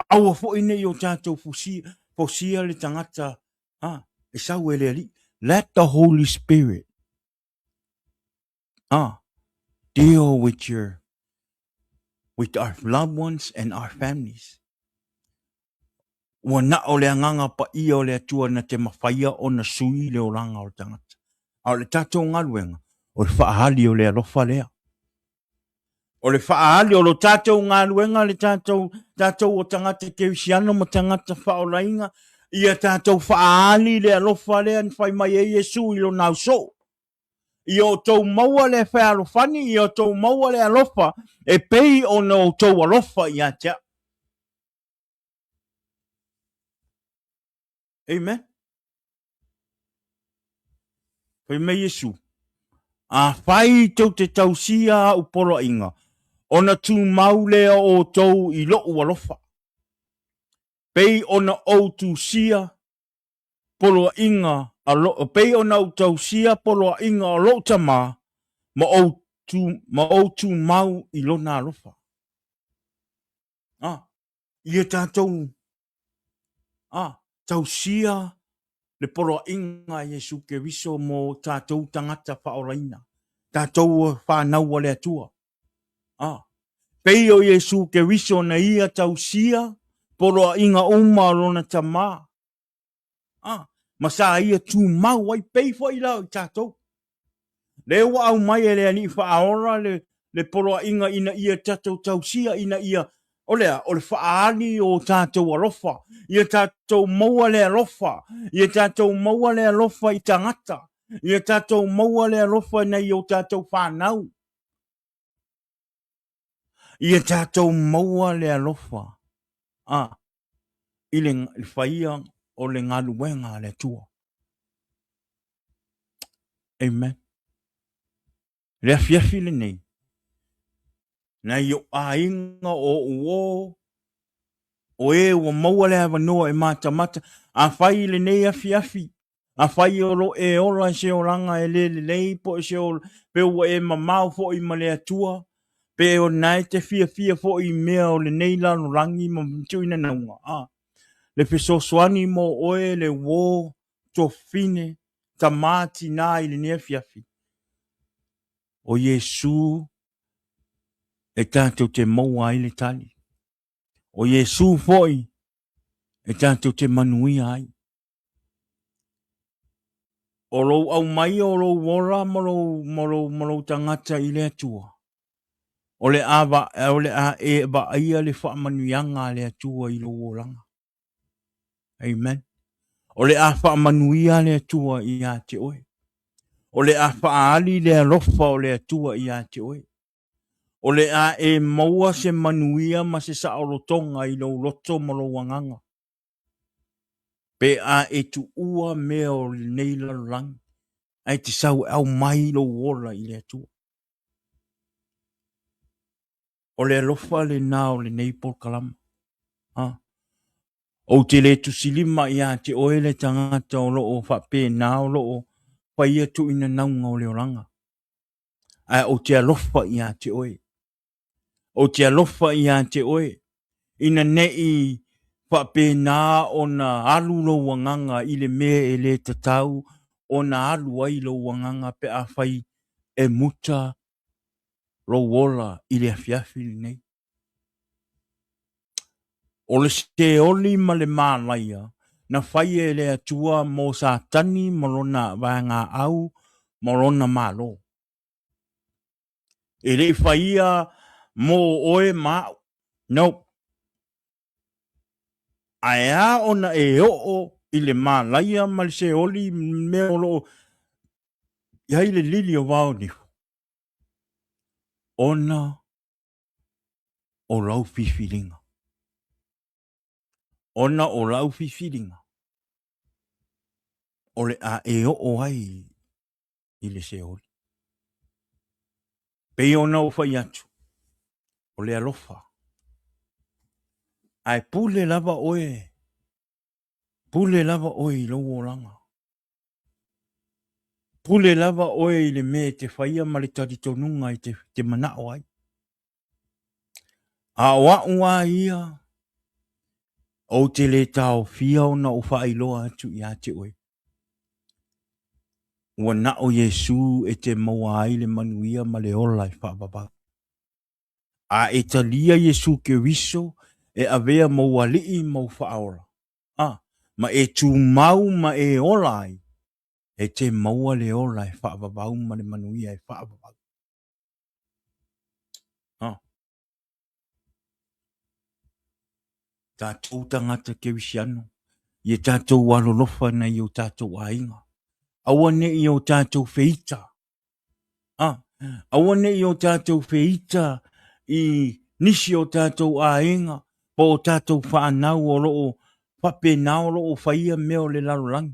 aua foi ne i o tatou fosia, fosia le tagata a, e sau e le Alii. Let the Holy Spirit deal with your with our loved ones and our families. Ua na o le agaga paia o le Atua na te mawhaia ona sui le olaga o le tagata. A o le tatou galuega, o le faaali o le alofa lea. O le faaali o lo tatou galuega le tatou, tatou o tagata kerisiano ma tagata faaolaina, ia tatou faaali le alofa lea na fai mai ai Iesu i lona ausoo. Ia outou maua le fealofani, ia outou maua le alofa e pei ona outou alofa ia te au. Amen. Fai mai Iesu, Afai tou te tausia au poloaiga, ona tumau lea o outou i lou alofa. Pei ona ou tusia poloaiga a lo, pei ona ou tausia poloaiga o lou Tama ma ou, tu, ma ou tumau i lona alofa. Ah, ia tatou ah, tausia le poloaiga a Iesu Keriso mo tatou tagata faaolaina, tatou whanau a le Atua. Ah, pei o Iesu Keriso na ia tausia poloaiga uma o lona Tama. Ah, ma sa ia tumau ai pei foi la i tatou. Lea ua aumai e le Alii Faaola le, le poloaiga ina ia tatou tausia, ina ia, o le a, o le faaali o tatou alofa, ia tatou maua le alofa, ia tatou maua le alofa i tagata, ia tatou maua le alofa i nai o tatou whanau. Ia tatou maua le alofa a i le faia o le galuega a le Atua. Amen. Le afiafi lenei, nai ou aiga o ou ō, o e ua maua le avanoa e matamata, afai i lenei afiafi, Afai o lo e ola i se olaga e le lelei po o se ola, pe ua e mamao foi ma le Atua, pe o lena e te fiafia foi i mea o lenei lalolagi ma tuuinanauga, a, le fesoasoani mo oe le uō, tuafafine, tamā, tinā i lenei afiafi, o Iesū e tatou te maua ai le tali. O Iesū foi e tatou te manuia ai. O lou aumai o lou ola ma lou, ma lou, ma lou tagata i le Atua, o le a, va, o le a e vaaia le faamanuiaga a le Atua i lou olaga. Amen. O le a faamanuia le Atua ia te oe. O le a faaali le alofa o le Atua ia te oe. O le a e maua se manuia ma se saolotoga i lou loto ma lou agaga. Pe a e tuua mea o lenei lalolagi, ae te sau e aumai lou ola i le Atua. O le alofa lena o lenei polokalama. Ha? Ou te le tusilima ia te oe le tagata o loo faapena o loo faia tuuinanauga o le olaga. Ae ou te alofa ia te oe. Ou te alofa ia te oe, ina ne i faapena ona alu lou agaga i le mea e le tatau ona alu ai lou agaga pe afai e muta lou ola i le afiafi lenei. O le seoli ma le malaia na faia e le Atua mo Satani ma lona vaegaau ma lona malo. E le i faia mo oe ma au. Nope. Ae a ona e oo i le malaia ma le seoli mea o lo o i ai le lili o vao niho, ona o lau filifiliga. Ona o lau filifiliga, o le a e oo ai i le Seoli. Pei ona ou fai atu, o le alofa. Ae pule lava oe, pule lava oe i lou olaga. Pule lava oe i le mea e te faia ma le talitonuga e te, te manao ai. A o a'u a ia, ou te le taofia ona ou faailoa atu ia te oe. Ua na o Iesū e te maua ai le manuia ma le ola e faavavau. A e talia Iesū Keriso e avea mou alii ma ou faaola, a, ma e tumau ma e ola ai, e te maua le ola e faavavau ma le manuia e faavavau. A. Tatou tagata kerisiano, ia tatou alolofa nai o tatou aiga. Aua ne i o tatou feita. Ah, aua ne i o tatou feita i nisi o tatou aiga po o tatou whaanau o loo faapena o loo faia mea o le lalolagi.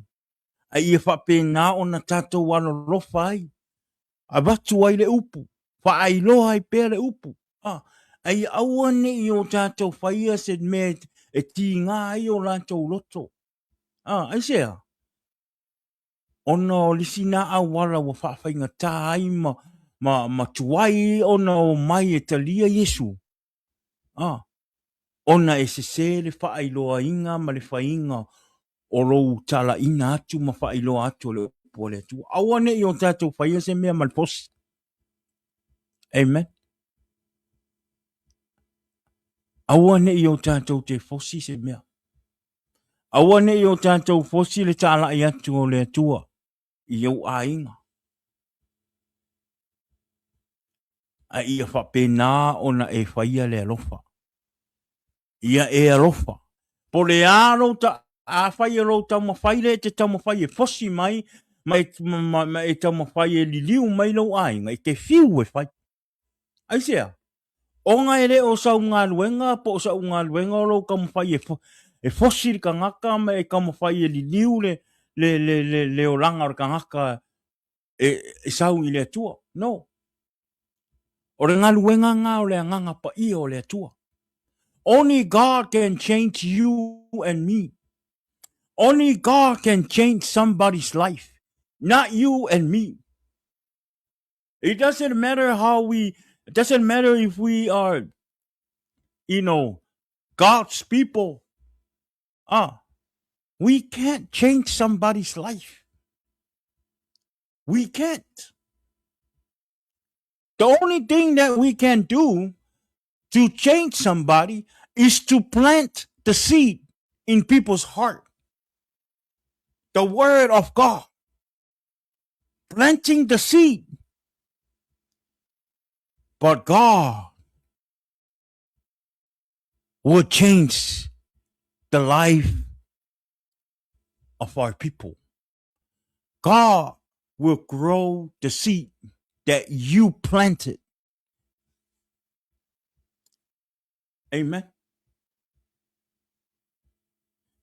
A ia faapena ona tatou alolofa ai avatu ai le upu, faailoa ai pea le upu, a, a ia aua ne i o tatou faia se mea e tiga ai o latou loto. A, aisea? Ona o le isi na auala ua faafaigata ai ma, ma, ma tuai ona o mai e talia Iesu. A, ona e sesē le faailoaina ma le faiga o lou talaina atu ma faailoa atu o le upu a le Atua. Aua ne i o tatou faia se mea ma le fosi. Amen. Aua ne i o tatou te fosi se mea. Aua ne i o tatou fosi le talai atu o le Atua i ou aiga. A ia faapena ona e faia le alofa. Ia e alofa. Po le a lou ta, afai o lou taumafai lea e te taumafai e fosi mai, ma e, ma, ma e taumafai e liliu mai lou aiga, e te fiu e fai. Aisea? Ona e le o sau galuega po o sa'u galuega o lou taumafai e, e fosi le tagata ma e taumafai e liliu le, le, le, le, le olaga o le tagata e, e sau i le Atua. No. O le galuega lena o le Agaga Paia o le Atua. Only God can change you and me. Only God can change somebody's life, not you and me. It doesn't matter how we, it doesn't matter if we are, you know, God's people. Ah, we can't change somebody's life. We can't. The only thing that we can do to change somebody is to plant the seed in people's heart. The word of God. Planting the seed. But God will change the life of our people. God will grow the seed that you planted. Amen.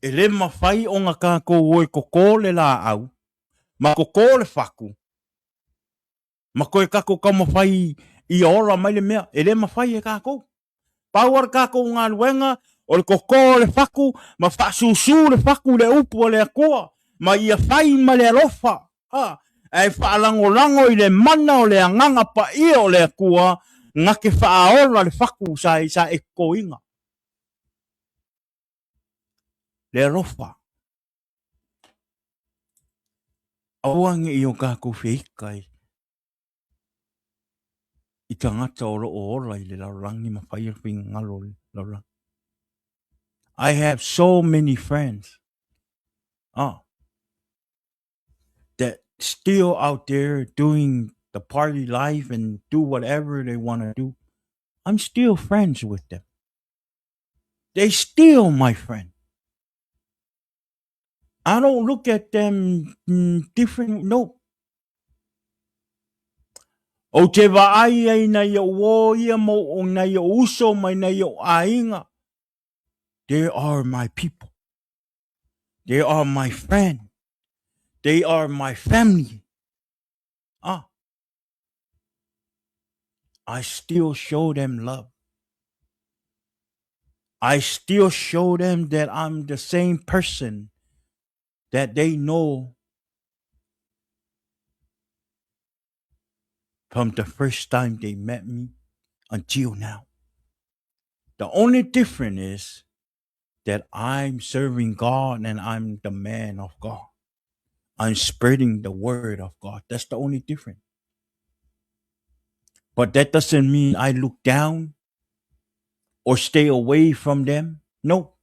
E le mawhai o ngā kākou oi koko le lāau, ma koko le whaku, ma koe kako ka mawhai i ola mai le mea, e le mawhai e kākou. Pau a le kākou galuega, O le koko o le faku ma faasusū le faku i le upu a le Atua ma ia fai ma le alofa, a, ae faalagolago i le mana o le Agaga Paia o le Atua na te faaola le faku sa sa e totoina. Le alofa. Aua ne i o tatou feita i i tagata o lo o ola i le lalolagi ma faia le finagalo o le lalolagi. I have so many friends ah, that still out there doing the party life and do whatever they want to do. I'm still friends with them. They still my friend. I don't look at them different, no. Ou te vaai ai nai ou ō ia ma o nai ou uso mai nai ou aiga. They are my people. They are my friend. They are my family. Ah. I still show them love. I still show them that I'm the same person that they know from the first time they met me until now. The only difference is that I'm serving God and I'm the man of God. I'm spreading the word of God. That's the only difference. But that doesn't mean I look down or stay away from them. No.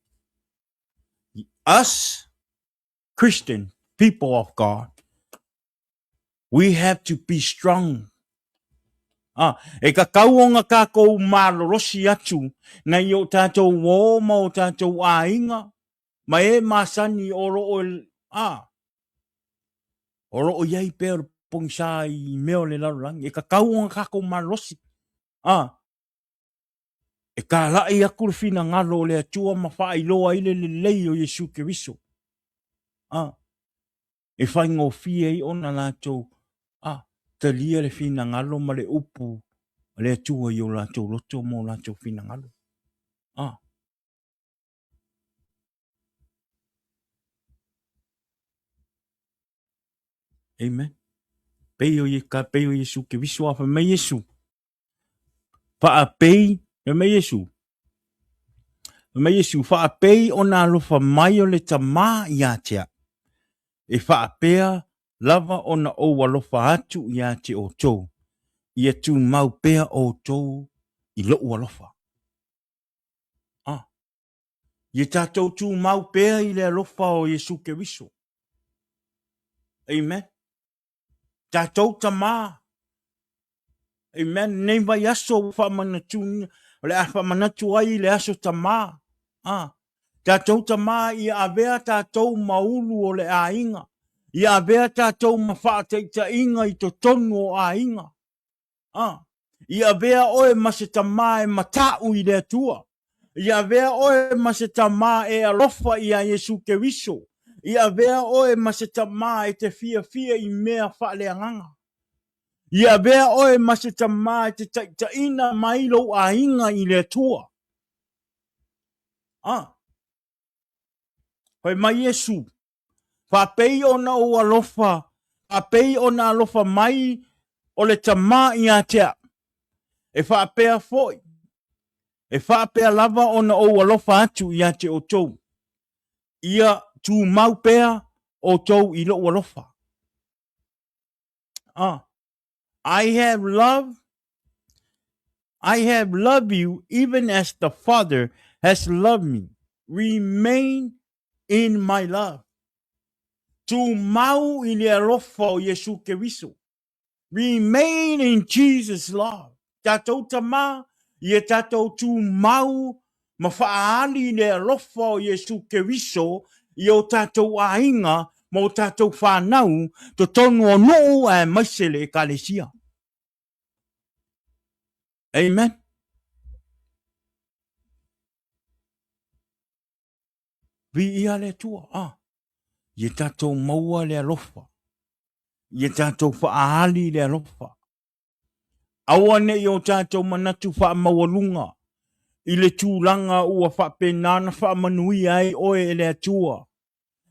Us, Christian people of God, we have to be strong. Ah, e ka kauonga kākou malolosi atu nei o tātou ō ma o tātou āinga, ma e masani o lo o, ah, o lo o iai pea o le pongisa i mea o le lalolagi. E ka kauonga kākou malolosi. Ah, e kālaʻi aku le finagalo o le Atua ma faailoa ai le lelei o Iesu Keriso. Ah, e faigofie ai ona latou a talia le finagalo ma le upu a le Atua i o latou loto ma o latou finagalo. A. Amen. Pei o, ka pei o Iesu Keriso a fai mai Iesu. Faapei, fai mai Iesu, fai mai Iesu, faapei ona alofa mai o le Tamā ia te au, e faapea lava ona ou alofa atu ia te outou, ia tumau pea outou i loʻu alofa. Ah, ia tatou tumau pea i le alofa o Iesu Keriso. Amen. Tatou tamā. Amen. Nei vai aso ua faamanatugia, o le a faamanatu ai i le aso tamā. Ah. Tatou tamā ia avea tatou ma ulu o le aiga. Ia avea tatou ma faataitaiga i totonu o aiga. A, i avea oe ma se tamā e mataʻu i le Atua. I avea oe ma se tamā e alofa iā Iesu Keriso. I avea oe ma se tamā e te fiafia i mea faaleagaga. I avea oe ma se tamā e te taitaina mai lou aiga i le Atua. A, fai mai Iesu, Faapei ona ou alofa, faapei ona alofa mai o le Tamā ia te au. E faapea foi, e faapea lava ona ou alofa atu ia te outou. Ia tumau pea outou i lou alofa. Ah, I have loved I have loved you even as the Father has loved me. Remain in my love. Tumau i le alofa o Iesu Keriso. Remain in Jesus' love. Tatou tamā, ia tatou tumau ma faaali i le alofa o Iesu Keriso i o tatou aiga ma o tatou whanau, totonu o nuu aemaise le ekalesia. Amen. Viia le Atua, ah, ia tatou maua le alofa, ia tatou faaali le alofa. Aua ne i o tatou manatu faamaualuga. i le tulaga ua faapena ona faamanuia ai oe e le Atua.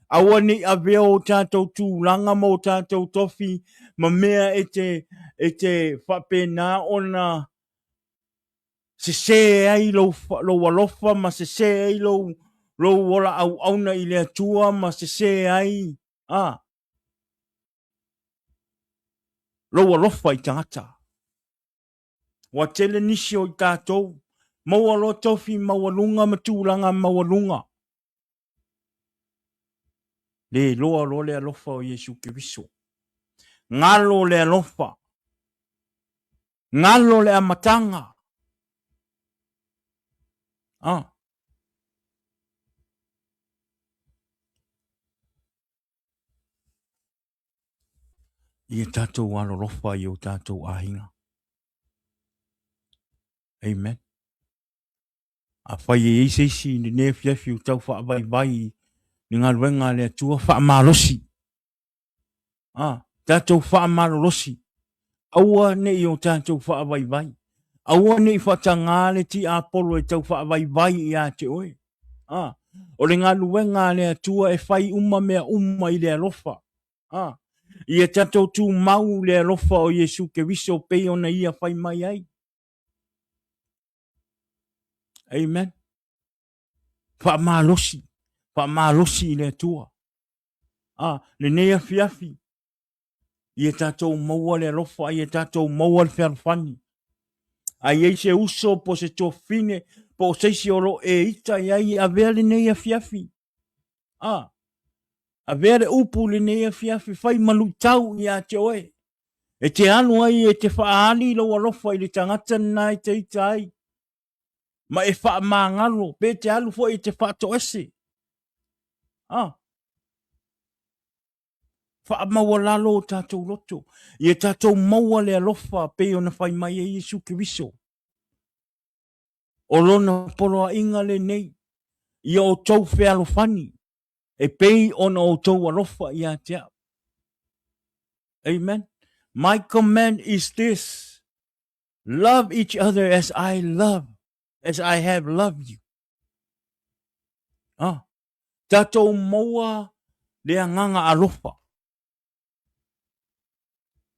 Aua ne i avea o tatou tulaga ma o tatou tofi ma mea e te, e te faapena ona sese ai lou, lou alofa ma sese ai lou, lou ola auauna i le Atua ma sese ai a, lou alofa i tagata. Ua tele nisi o i tatou, maua loa tofi maualuga ma tulaga maualuga. Le loa loa le alofa o Iesu Keriso. Galo le alofa. Galo le amataga. Ah. Ia tatou alolofa i o tatou aiga. Amen. Afai e i ai se isi i lenei afiafi ua tau faavaivai i le galuega a le Atua, faamalosi. Ah, tatou faamalolosi. Aua ne i o tatou faavaivai. Aua ne i faatagā le tiapolo e tau faavaivai ia te oe. Ah, o le galuega a le Atua e fai uma mea uma i le alofa. Ah, ia tatou tumau le alofa o Iesu Keriso pei ona ia fai mai ai. Amen. Faamalosi, faamalosi i le Atua. Ah, lenei afiafi, ia tatou maua le alofa, ia tatou maua le fealofani. A i ai se uso po o se tuafafine po o se isi o lo o e ita i ai, avea lenei afiafi. Ah, avea le upu lenei afiafi, fai ma luitau ia te oe. E te alu ai e te faaali lou alofa i le tagata lena e te ita ai. Ma e faamagalo, pe te alu foi e te faatoese. Ah, faamaualalo o tatou loto, ia tatou maua le alofa pei ona fai mai ai Iesu Keriso. O lona poloaiga lenei, ia outou fealofani, e pei ona outou alofa ia te au. Amen. My command is this, love each other as I love, as I have loved you. Ah, tatou maua le agaga alofa.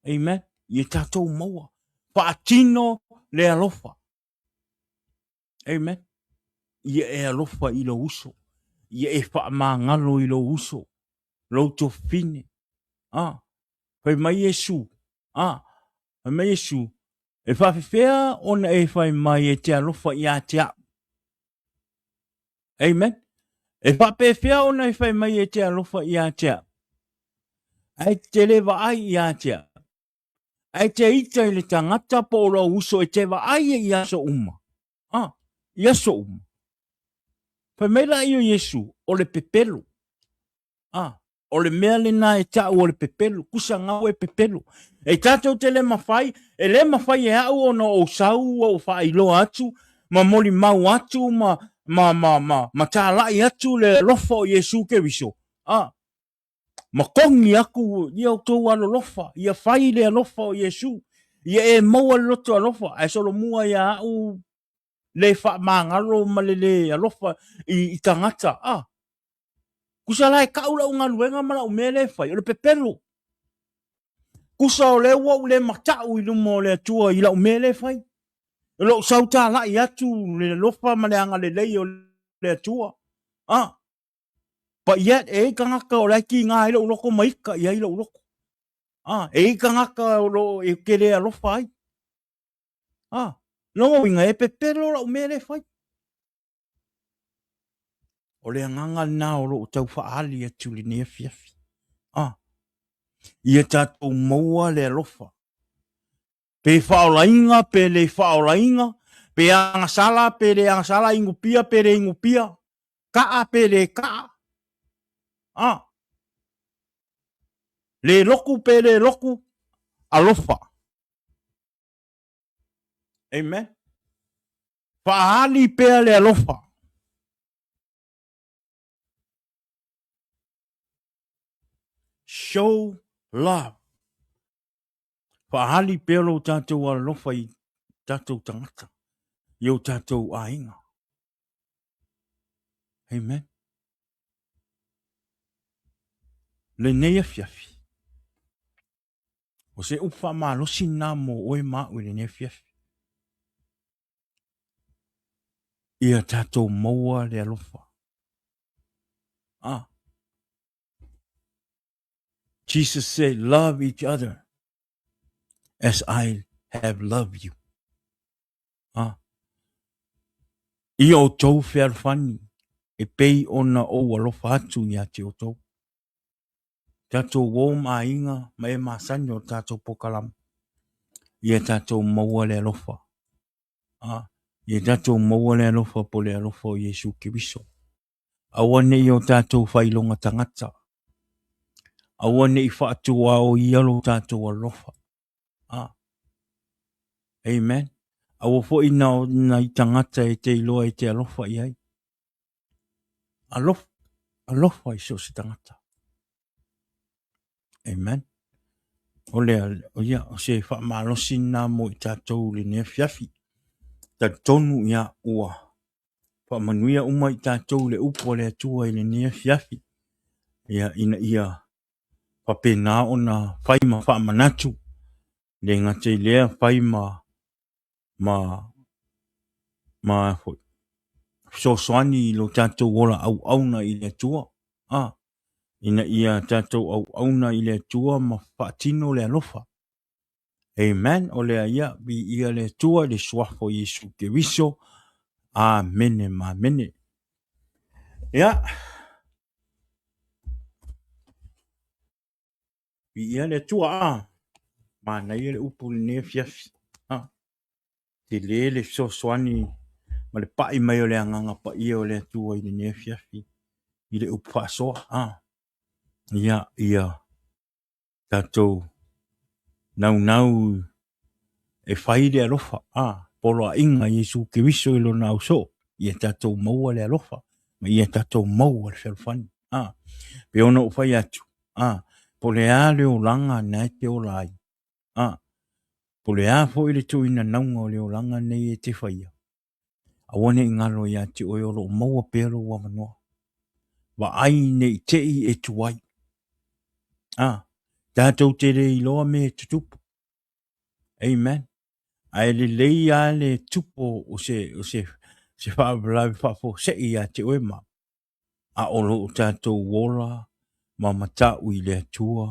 Amen. Ia tatou maua. Faatino le alofa. Amen. Ia e alofa i lou uso. Ia e faamagalo i lou uso. Lou tofine. Ah, fai mai Iesu. Ah, fai mai Iesu. E faafefea ona e fai mai e te alofa ia te au. Amen. E faapefea ona e fai mai e te alofa ia te au. Ae te le vaai ia te au. Ae te ita i le tagata po o lou uso e te vaai ai i aso uma. Ah, i aso uma. Fai mai la ia o Iesu, o le pepelo. Ah, o le mea lena e ta'u o le pepelo, kusa gau e pepelo. E tatou te le mafai, e le mafai e a'u ona ou sau ou faailoa atu, ma molimau atu, ma, ma, ma, ma, ma tāla'i atu le alofa o Iesu Keriso. Ah, ma kogi aku ia outou alolofa, ia fai le alofa o Iesu, ia e maua le loto alofa, ae solomua ia a'u le faamagalo ma le le alofa i, i tagata. Ah, kusa la e kau lau galuega ma lau mea lea e fai, o le pepelo. Kusa o lea ua ou le mata'u i luma o le Atua i lau mea lea e fai. O lou sau tāla'i atu le alofa ma le agalelei o le Atua. Ah, but yet, e i ai tagata o la e kīgā ai lou loto ma ika i ai lou loto. Ah, e i ai tagata o lo e ke le alofa ai. Ah, lona uiga e pepelo lau mea lea e fai. O le agaga lena o loo tau faaali atu i lenei afiafi. Ah, ia tatou maua le alofa. Pe faaolaina, pe le faaolaina, pe agasala, pe le agasala, inupia, pe le inupia, kaa, pe le kaa. Ah, le loku, pe le loku, alofa. Amen. Faaali pea le alofa. Show love. Faaali pea lo tatou alofa i tatou tagata, i o tatou aiga. Amen. Lenei afiafi, o se upu faamalosi lena mo oe ma au i lenei afiafi. Ia tatou maua le alofa. Ah. Jesus said, love each other as I have loved you. Ah. Ia outou fealofani e pei ona ou alofa atu ia te outou. Tatou uo ma aiga ma e masani o le tatou polokalame. Ia tatou maua le alofa. Ah, ia tatou maua le alofa po le alofa o Iesu Keriso. Aua ne i o tatou failoga tagata. Aua ne i faatuaoia lo tatou alofa. Ah. Amen. Aua foi na o nai tagata e te iloa e te alofa i ai. Alofa, alofa i so o se tagata. Amen. O le, o ia, o se faamalosi lena mo i tatou i lenei afiafi. Talitonu ia ua faamanuia uma i tatou le upu a le Atua i lenei afiafi. Ia, ina ia faapena ona fai ma faamanatu, le gata i lea fai ma ma ma foi fesoasoani i lo tatou ola auauna i le Atua, a ina ia tatou auauna i le Atua ma faatino le alofa. Amen. O lea ia, viia le Atua i le suafa o Iesu Keriso. Amene ma amene. Ia, viia le Atua, a manaia le upu i lenei afiafi. A tele le fesoasoani ma le pai mai o le agaga paia o le Atua i lenei afiafi i le upu faasoa. A ia, ia tatou naunau e fai le alofa, a poloaiga Iesu Keriso i lona ausoo, ia tatou maua le alofa ma ia tatou maua le fealofani. A pei ona ou fai atu, a po o le a le olaga na e te ola ai, a po o le a foi le tuuina nauga o le olaga nei e te faia, Aua ne i galo ia te oe o lo o maua pea lou avanoa. Vaai ne i te i e tuai. A, tatou te le iloa mea e tutupu. Amen. Ae lelei lava le tupu o se, o se, se faalavelave faafuasei ia te oe ma a o lo o tatou ola ma matau i le Atua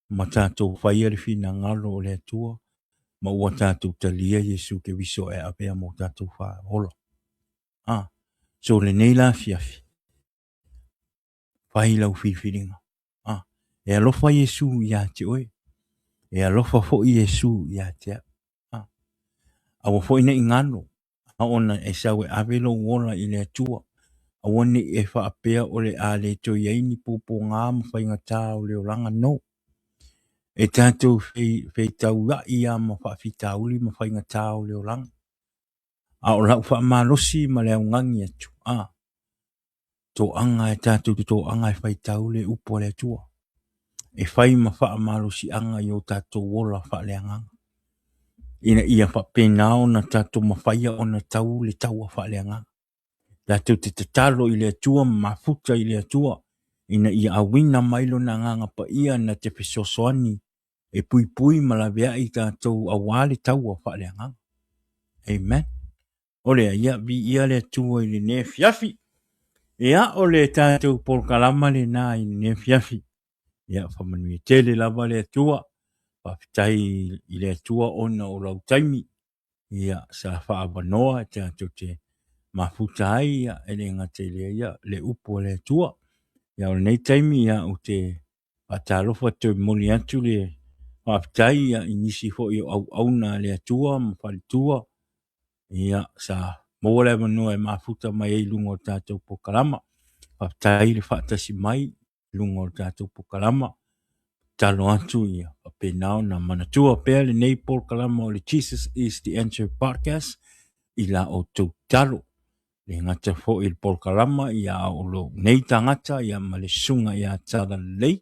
ma tatou faia le finagalo o le Atua, ma ua tatou talia Iesu Keriso e avea mo tatou faaola. A, so lenei la afiafi, fai lau filifiliga. A, e alofa Iesu ia te oe, e alofa foi Iesu ia te au. A, aua foi ne i galo, a ona e sau e ave lou ola i le Atua, aua ne i e faapea o le a le toe i ai ni pōpōgā ma faigata o le olaga, no. E tatou feitaua'i lava ma faafitauli ma faigata o le olaga. A o lau faamalosi ma le augani atu, a, toaga e tatou te toaga e faitau le upu a le Atua, e fai ma faamalosiaga i o tatou ola faaleagaga, ina ia faapena ona tatou mafaia ona tau le taua faaleagaga. Tatou te tatalo i le Atua ma mafuta i le Atua, ina ia auina mai lona agaga paia na te fesoasoani e puipui ma laveai tatou aua le taua faaleagaga. Amen. O lea, ia, viia le Atua i lenei afiafi. Ia, o le tatou polokalama lena i lenei afiafi. Ia, faamanuia tele lava le Atua. Faafetai i le Atua ona o lau taimi. Ia, sa faaavanoa e tatou te mafuta ai, ia, e le gata i lea, ia, le upu a le Atua. Ia, o lenei taimi, ia, ou te faatalofa toe momoli atu le faafetai ia, i nisi foi o auauna a le Atua ma faletua ia, sa maua le avanoa e mafuta mai ai i luga o le tatou polokalama. Faafetai le faatasi mai i luga o le tatou polokalama. Tatalo atu ia faapena ona manatua pea lenei polokalama o le Jesus is the Answer Podcast i la outou tatalo. Le gata foi i le polokalama ia a o lou nei tagata ia ma le susuga ia Talalelei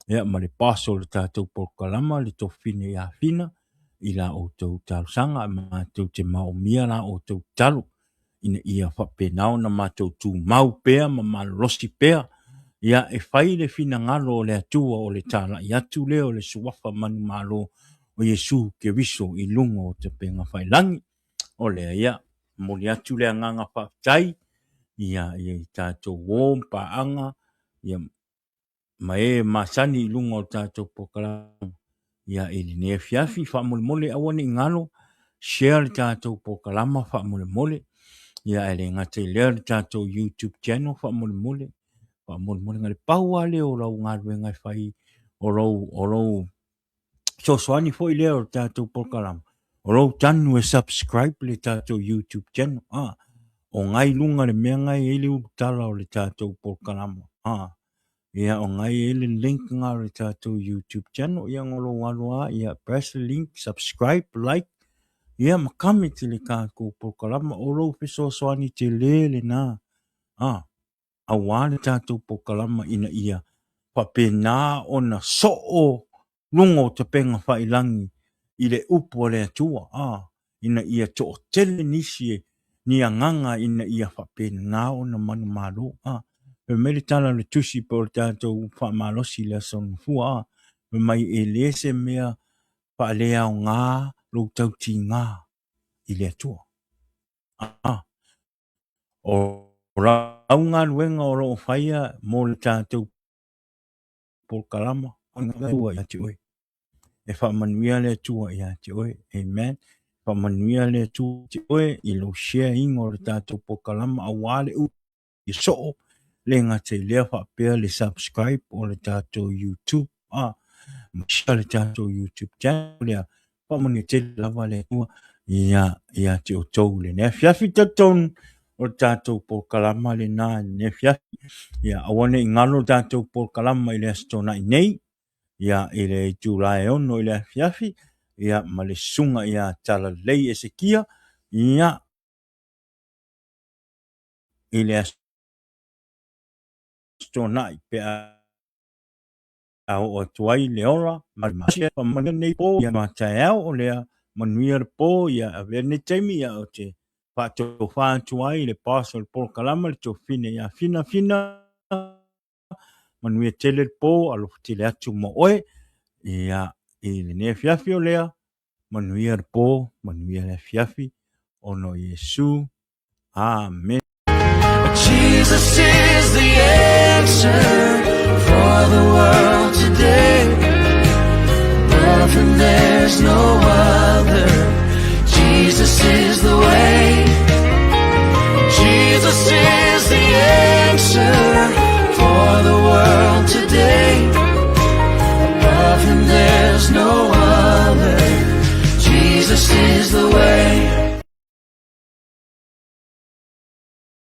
ia ma le boss o le tatou polokalama le Tofine ia Fina i la outou talosaga matou te maomia la outou tatalo ina ia faapena ona matou tumau pea ma malolosi pea, ia e fai le finagalo o le Atua o le talai atu lea o le suafa manumalo o Iesu Keriso i luga o tapega failagi. O lea, ia, momoli atu le agaga faafetai, ia, i tatou uo ma paaga, ia, ma e masani i luga o le tatou polokalama ia i lenei afiafi. Faamolemole aua ne i galo, share le tatou polokalama faamolemole. Ia ae le gata i lea le tatou YouTube channel faamolemole. Faamolemole na le pau lava lea o lau galuega e fai o lou, o lou fesoasoani foi lea o le tatou polokalama, o lou tanu e subscribe le tatou YouTube channel. Ah, o ngai luga le mea ngai ai le ulutala o le tatou polokalama. Ah, ia o ngai ai le link nga o le tatou YouTube channel. Ia ngo lou alu a, ia press the link, subscribe, like, ia ma comment i le tatou polokalama. O lou fesoasoani tele lena. Ah, aua le tatou polokalama ina ia faapena ona soo luga o tapega failagi i le upu a le Atua, a, ina ia toatele nisi ni agaga ina ia faapena ona manumalo, a. Fai mai le tala o le tusi po o le tatou faamalosi i le Aso Gafua, a, fai mai e le se mea faaleaoga lou tautiga i le Atua, a. O lau galuega o lo o faia mo le tatou polokalama Atua ia te oe. E faamanuia le Atua ia te oe. Amen. Faamanuia le Atua ia te oe i lou share ina o le tatou polokalama aua le upu i soo le gata i lea faapea le subscribe o le tatou YouTube a ma share le tatou YouTube channel lea Faamanuia tele lava le Atua ia ia te outou lenei afiafi. Talitonu o le tatou polokalama lena i lenei afiafi. Ia aua ne i galo le tatou polokalama i le Aso Toonai nei, ia i le itula e 6 i le afiafi, ia ma le susuga ia Talalelei Esekia, ia i le Aso Toonai pe a a oo atu ai le ola ma le masia faamanuia lenei po ia ma taeao o lea manuia le po ia avea lenei taimi ia ou te faatofa atu ai le boss o le polokalama le tofine ia Fina Fina manuia tele le po alofa tele atu mo oe ia i lenei afiafi o lea manuia le po manuia le afiafi ona o Iesu Amen. Jesus is the answer for the world today. Above him there's no other. Jesus is the way.